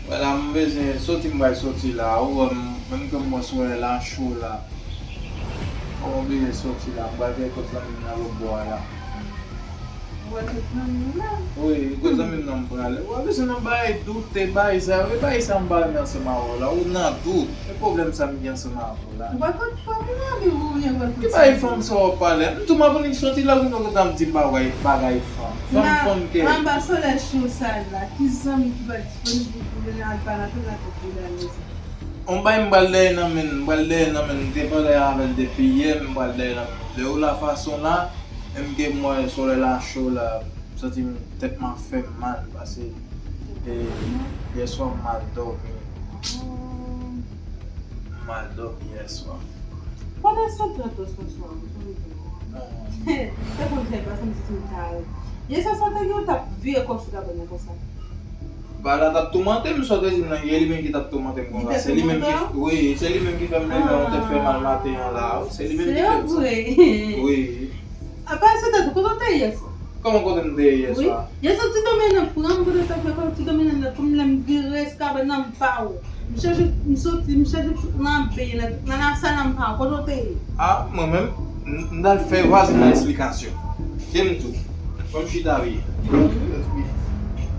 Wè la, m bezwen soti, m pral soti la. Ou wè m, menm ke m wè solèy la cho la. Fò m oblije soti la. M pral gade kot zanmi m nan lòt bò a la. Ou wè tout zanmi w la? Wi, kot zanmi m nan m prale. Ou wè bezwen nan bagay doute, bagay sa yo. E bagay sa m pa renmen ansanm avè w la. Ou nan dout. E pwoblèm sa m gen ansanm avè w la. Ou pa kot fanm ou anvi ou ye wè kote. Ki bagay fanm sa w ap pale? M tou m ap annik soti la, ou kontan m di bagay, bagay fanm. Fanm, fanm ke. Anba solèy cho sa la, ki zanmi ki pa disponib pou, pou vin al pale anpil nan tèt medam yo sa? On bagay m pral dèyè nan men l, m pral dèyè nan men l, m te pale avè l depi yè, m pral dèyè nan men l. De ou la fason la, menm ke m wè solèy la cho la, m santi m, tèt mwen ap fè m mal, paske, e, yè swa m mal dòmi. M mal dòmi yè swa. Pandan se tan, François, ou konn tou. Se konn fè, paske m santi m kare. Yè swa, sa te gen w t ap vire kò sou kabann nan konsa. Bagay la t ap toumante m, sa w te di m nan, e li menm ki t ap toumante m konsa. Se li menm ki, wi, se li menm ki fè m leve yon tèt fè mal maten an la, wi, se li menm ki fè m sa. Wi. Apa se tèt ou, kote w te ye yè swa? Kòman kote m te ye yè swa? Wi. Yè swa ti dòmi nan pran m, kote w te fè kòm ti dòmi nan pran m, lè m vire sou kabann nan m pa wè w. M chèche, m soti, m chèche tout nan benyen nan, tout nan lasal la m pa wè w, kote w te ye? A, mwen menm, m, m t al fè vwazen nan esplikasyon. Kite m di w. Ban m chita byen.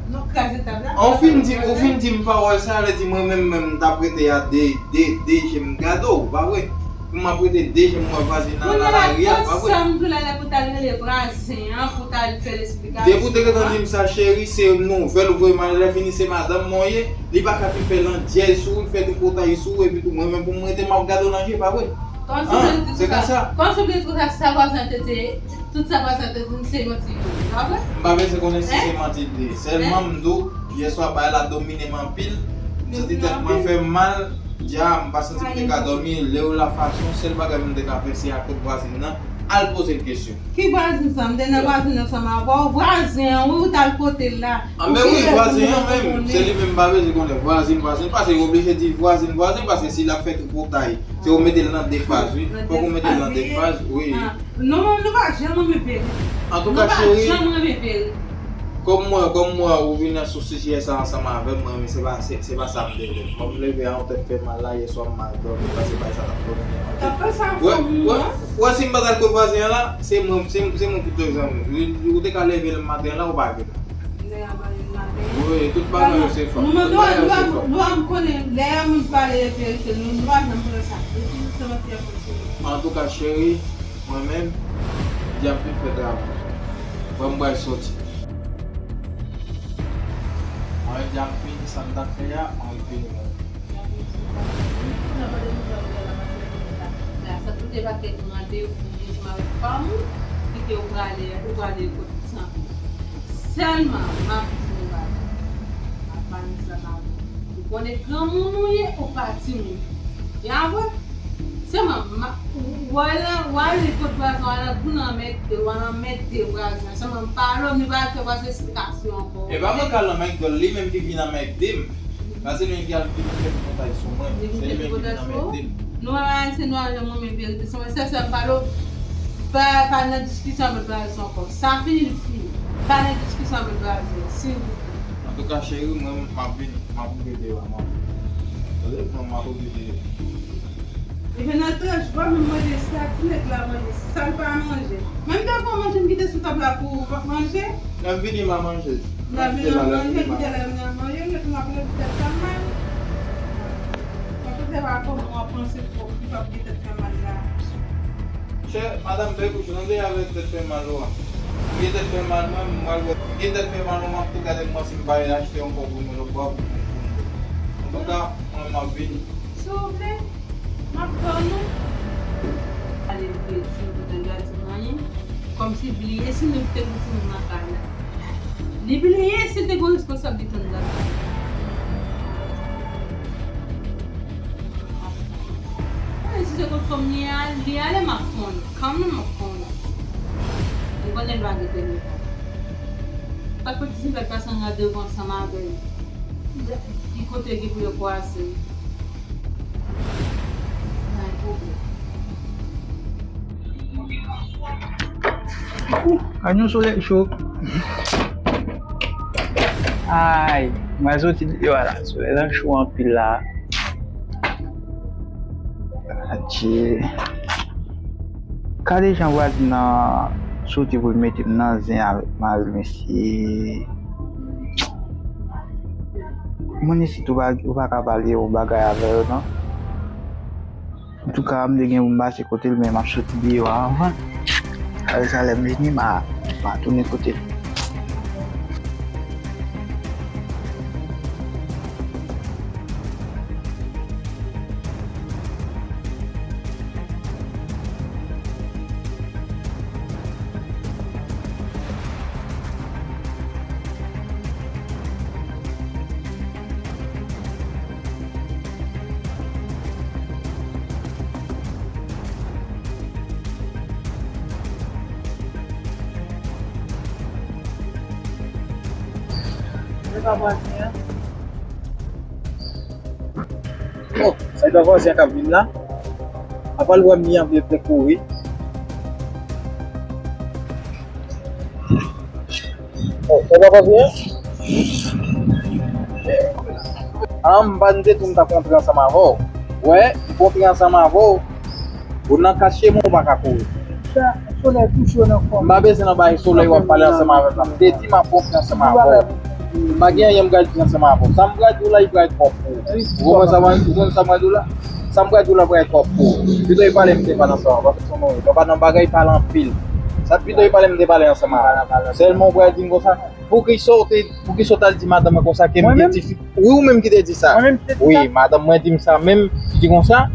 Nou kraze tab la. An, ou fin di, ou fin di m pawòl sa, vle di mwen menm, menm m t ap rete a de, de, de je m gade w, pa vre? Pou m ap rete de je m wè vwazen nan, nan lari a, pa vre? Kounye a la, tout sa m tou la, la pou t al rele vwazen an, pou t al fè l esplikasyon. Depi w te gentan di m sa, cheri, se nouvèl ou voye m ale, lè fini se madanm mwen ye, li pa ka fin fè landjèz sou ou, fè tripotay sou ou, epi tou mwen menm pou m rete m ap gade w nan je, pa vre? An, se konsa. Kòmsi w vle di konsa, sa vwazen an te di, tout sa vwazen an te di m se manti l te di, pa vre? M pa bezwen konnen si se manti l te di. Sèlman m di w, yè swa bagay la domine m anpil, m santi tèt mwen fè m mal, dja m pa santi m te ka dòmi, lè w la fason, sèl bagay m te ka fè se al kot vwazen nan, al poze l kesyon. Ki vwazen sa? M te nan vwazen nan ansanm avè w, vwazen an, wi, ou t al kote l la. Anben wi, vwazen an menm, se li menm m pa bezwen konnen, vwazen, vwazen, paske yo oblije di vwazen, vwazen, paske si l ap fè tripotay, se yo mete l nan defaz, wi. Fòk ou mete l nan defaz, wi. Non, non, nou pa janm renmen vere. Antouka, cheri, nou pa janm renmen vere. Kòm mwen, kòm mwen, ou vin sou sijè sa ansanm avè m, mwen, men se pa, se, se pa sa m te vle. Mwen, m leve a yon tèt fè mal la, yè swa m mal dòmi, paske bagay sa t ap domine m anpil. T ap fè sa fanmi an. Wè, wè, si m pa t al kot vwazen an la, se mwen, se, se mwen pou te zanmi. Li, li, ou te ka leve l maten an la, ou pa vin. Wi, tout bagay yo se fanm. Tout bagay yo se fanm. Nou pa janm konnen, lè yon moun pale de verite, nou, nou pa janm konnen sa. Depi se manti y ap fè sou nou. Antouka, cheri, mwen menm, djab vin fè travay. Ban m pral soti. Mwen di ap fini sa m t ap fè a, mwen vini mwen. Sa tout te pa te mande pou vin avèk fanm ou, kite ou prale, ou prale kot sanble. Sèlman, m ap di nou bagay. M ap pale sa m ap di. Ou konnen granmoun ou ye, ou pa timoun. Ya vre? Sèlman, m a, w al, w al kot vwazen, w al anmède, w al anmède vwazen. Sèlman, m pa lòm, li pa fè vwazen esplikasyon ankò. E pa mwen k al nan McDo, li menm ki vin anmède m. Paske li menm ki al vin fè tripotay sou mwen. Se li menm ki vin anmède m. Nou menm Ayisyen, nou al nan mwen menm verite sou mwen. Sè, sè, m pa lòm, pa, pa nan diskisyon avèk vwazen ankò. Sa fini, li fini. Pa nan diskisyon avèk vwazen, silvouplè. Antouka, cheri, mwen, m ap vini. M ap okipe yo, mwen. Tande, mwen, m ap okipe yo. Ebyen, nan tranch, w ap menm manje sa ti nèg la manje, sa l pa manje. Menm tan pou manje, m kite sou tab la pou w manje. Lè m vini, m a manje. Lè m vini, m a manje, kite lè m vini, m a manje, men pou m ap leve tèt fè m mal. Mwen, pou se pa kòman w ap panse pou w pa gen tèt fè mal la. Chè, madanm, bèk ou, nou te avèk tèt fè mal ou a. M gen tèt fè mal mwen, m pral wè. M gen tèt fè mal mwen, m ap tou gade mwen si m pa achte ankò pou nou lòt bò. Antouka, mwen, m ap vini. Si w vle, m ap tann ou. Ale, li te di, li te di anyen. Kòmsi bliye si nou te gen timoun nan kay la. Li bliye si te gen responsablite anndan kay la. Mwen, si se kot fanm li a, li ale, m ap konnen. Kanmenm, m ap konnen. M konnen l pa gen telefòn. Sa k fè ti sou fèt pase ann gade yo ansanm avè l. Ki kote ki pou yo kwase? Nan pwoblèm. Ou, ann yon solèy cho. Ay, mwen soti deyò a la. Solèy lan cho anpil la. Adje. Gade jan vwazen nan soti pou l mete m nan zen avèk mari l, mesye. Moun isit ou pa, ou pa ka pale yon bagay avè yo, non. Antouka, m te gen pou m pase kote l, men m ap soti deyò a anvan. Apre sa, lè m vini, m a, m a tounen kote l. E pa vwazen an. Oh, sa e pa vwazen an k ap vin la? Apa l wè m li anvle te kouri. Oh, sa e pa vwazen an? Ah, m pa t di tou m t ap rantre ansanm avè w. Wè, m rantre ansanm avè w. Ou nan kache men ou pa ka kouri. Sa, solèy kouche w nan kò m. M pa bezwen nan bagay solèy w ap pale ansanm avè m la. M te di m ap rantre ansanm avè w. M pa gen anyen m pral di ansanm avè w. Sa m pral di w la, li pral twòp pou ou. Ou konprann sa m pral, ou konprann sa m pral di w la? Sa m pral di w la pral twòp pou ou. Pito e pale m te pale ansanm avè w. Paske se yon moun, nou pa nan bagay pale anpil. Sa pito e pale m te pale ansanm avè w. Sèlman ou pral di m konsa. Poukisa w te, poukisa w t al di madanm mwen konsa ke m gen ti fi? Wi, ou menm ki te di sa. Mwen menm ki te di sa? Wi, madanm mwen di m sa menm, li di konsa,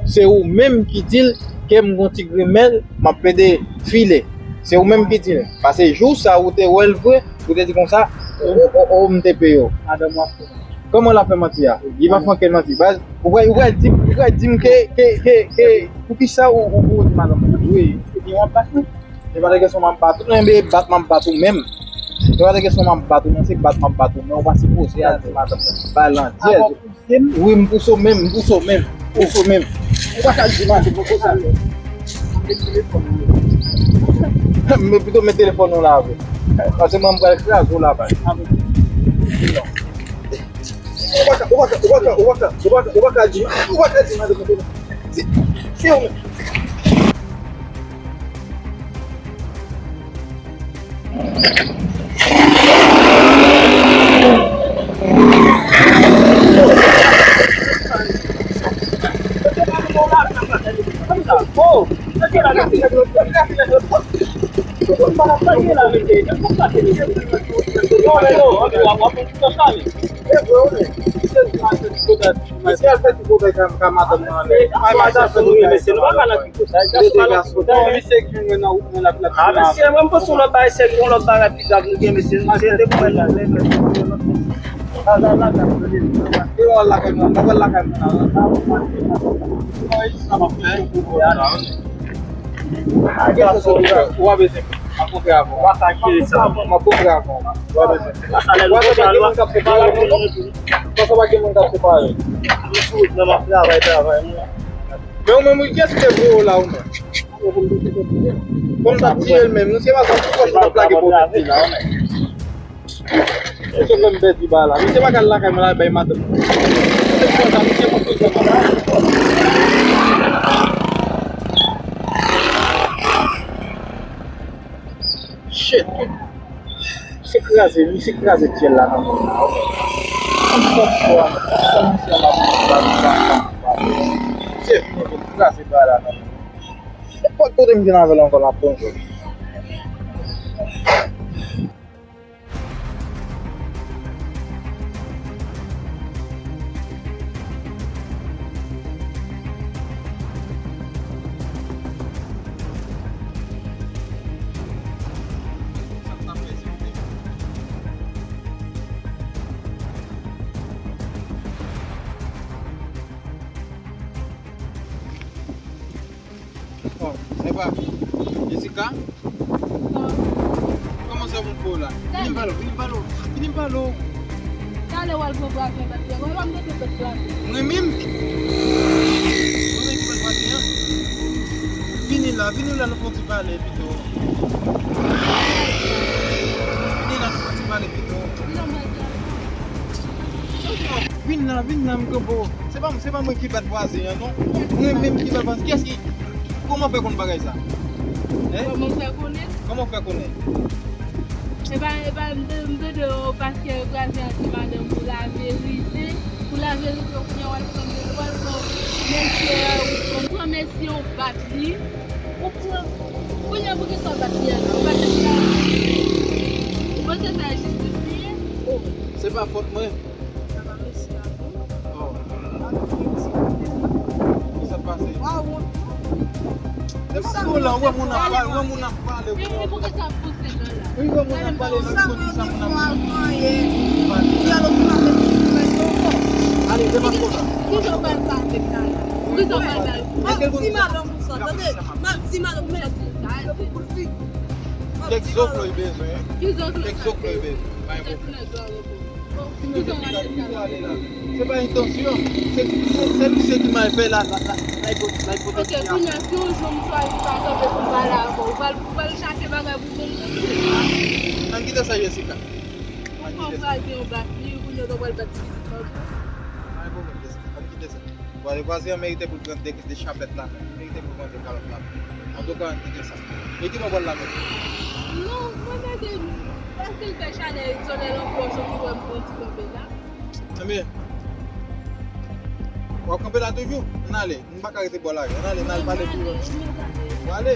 se ou menm ki di l ke m gon ti grimèl, m ap plede file. Se ou menm ki di l. Paske jou sa ou te wè l vre, ou te di konsa, o, o, o, o, m te peye w. Madanm w ap fè manti. Kòman l ap fè manti a? Li pa fè ankenn manti. Baz, ou pral, ou pral di m, ou pral di m ke, ke, ke, ke, poukisa ou, ou, ou di madanm mwen? Wi, se gen yon anpas wi. Se pa de kesyon m ap bat ou, non, men bat m ap bat ou menm. Se pa de kesyon m ap bat ou, non, se bat m ap bat ou, men ou pa sipoze al di madanm nan. Bay landyèz. Wi, m pouse w menm, m pouse w menm, m pouse w menm. Ou pa ka di madanm nan konsa. Men pito met telefòn ou la avè. Paske mwen m pral kraze w la bay. Ou pa ka, ou pa ka, ou pa ka, ou pa ka, ou pa ka, ou pa ka di, ou pa ka di madanm nan konsa. Se, se ou menm. Mesye al fè ti koze ka madanm nan anlè. Mesye, nou pa ka nan ti koze. Mesye ki jwenn mwen nan wout mwen la, la. Ah, mesye, mwen, m panse yon lòt bagay, se yon lòt bagay pi grav nou gen, mesye. Mesye, te pou mwen la. Al lakay mwen, al lakay mwen. Sa m ap fè. Ou pa bezwen. M ap kontre avè w. M ap kontre avè w. Ou pa bezwen. Ou pa bezwen. Gen moun k ap separe nou. Panse pa gen moun k ap separe. M sou wout nan, m ap travay, travay. Men ou menm, wi, kiyès ki te voye w la, ou menm? Kòm sa ap tire l menm, nou se pa sa, tout fòs nou t ap lage pou w la, ou menm. Misye fè m pèdi bagay la. Misye pa ka al lakay mwen la bay madanm. Se konsa, misye konn fè madanm. Shit. Misye kraze, misye kraze dyèl la nan men la. Misye vini vin kraze bagay la nan men. Nenpòt kote m vin avè l ankò, l ap tonbe. Oh, Eva, Jessica? Kòman sa moun fè w la? Vini m pale w, vini m pale w, vini m pale w. Talè w al pran bwazè bat la. Wè, wè m mete tèt bwazè. Mwen menm? Mwen menm ki bat bwazè an? Vini la, vini la, nou fè yon ti pale pito. Vini la, nou fè yon ti pale pito. Vin la, vin la, m kanpe w. Se pa, se pa mwen ki bat vwazen an, non. Mwen menm ki bat vwazen. Kiyès ki, kòman w fè konn bagay sa? Hein? Kòman w fè konnen? Kòman w fè konnen? E pa, e pa, m te, m tande w paske vwazen an di madanm pou laverite. Pou laverite, w kounye a w al pran, w al pran mesye a, ou pran, pran mesye, w bat li. Ou pran, kounye a pou ki sa w bat li a la? Ou bat li a? Ou panse sa jistifye? Oh. Se pa fòt mwen. Sa pa mesye a tou. Oh. Sa pase. Wa wont non. Depi sou la, wè moun ap pale, wè moun ap pale. Wi, wè moun ap pale, nan konn sa moun ap pale. Ale, depi sou la. Ki jan w pral pale avèk la la? Ki jan w pral pale? M ap di madanm ou sa, tande. M ap di madanm ou sa. Kèk zoklo li bezwen. Kèk zoklo li bezwen. Pa gen pwoblèm. Se pa entansyon. Se, se, se misye ki mal fè la, la, la, la, la, la, la. Ok, kounye a, si yon jou m chwazi pa kanpe pou m pale avè w, ou pral, ou pral chache bagay pou vin. Ann kite sa, Jessica. Ou pran vwazen an bat li, kounye a w pral bat li. Pa gen pwoblèm, Jessica. Ann kite sa. Vwa-, vwazen an merite pou l pran de, de chapèt la menm. Li merite pou l pran de kalòt la menm. Antouka, ann kite sa. E ki bò w pral la menm? Non, mwen mete, paske l fè chalè, solèy lan fò, jan ki wè m pran ti kanpe la. Ebyen, w ap kanpe la toujou? Ann ale. M pa ka rete bò lari. Ann ale, n al pale pi lwen. W ale?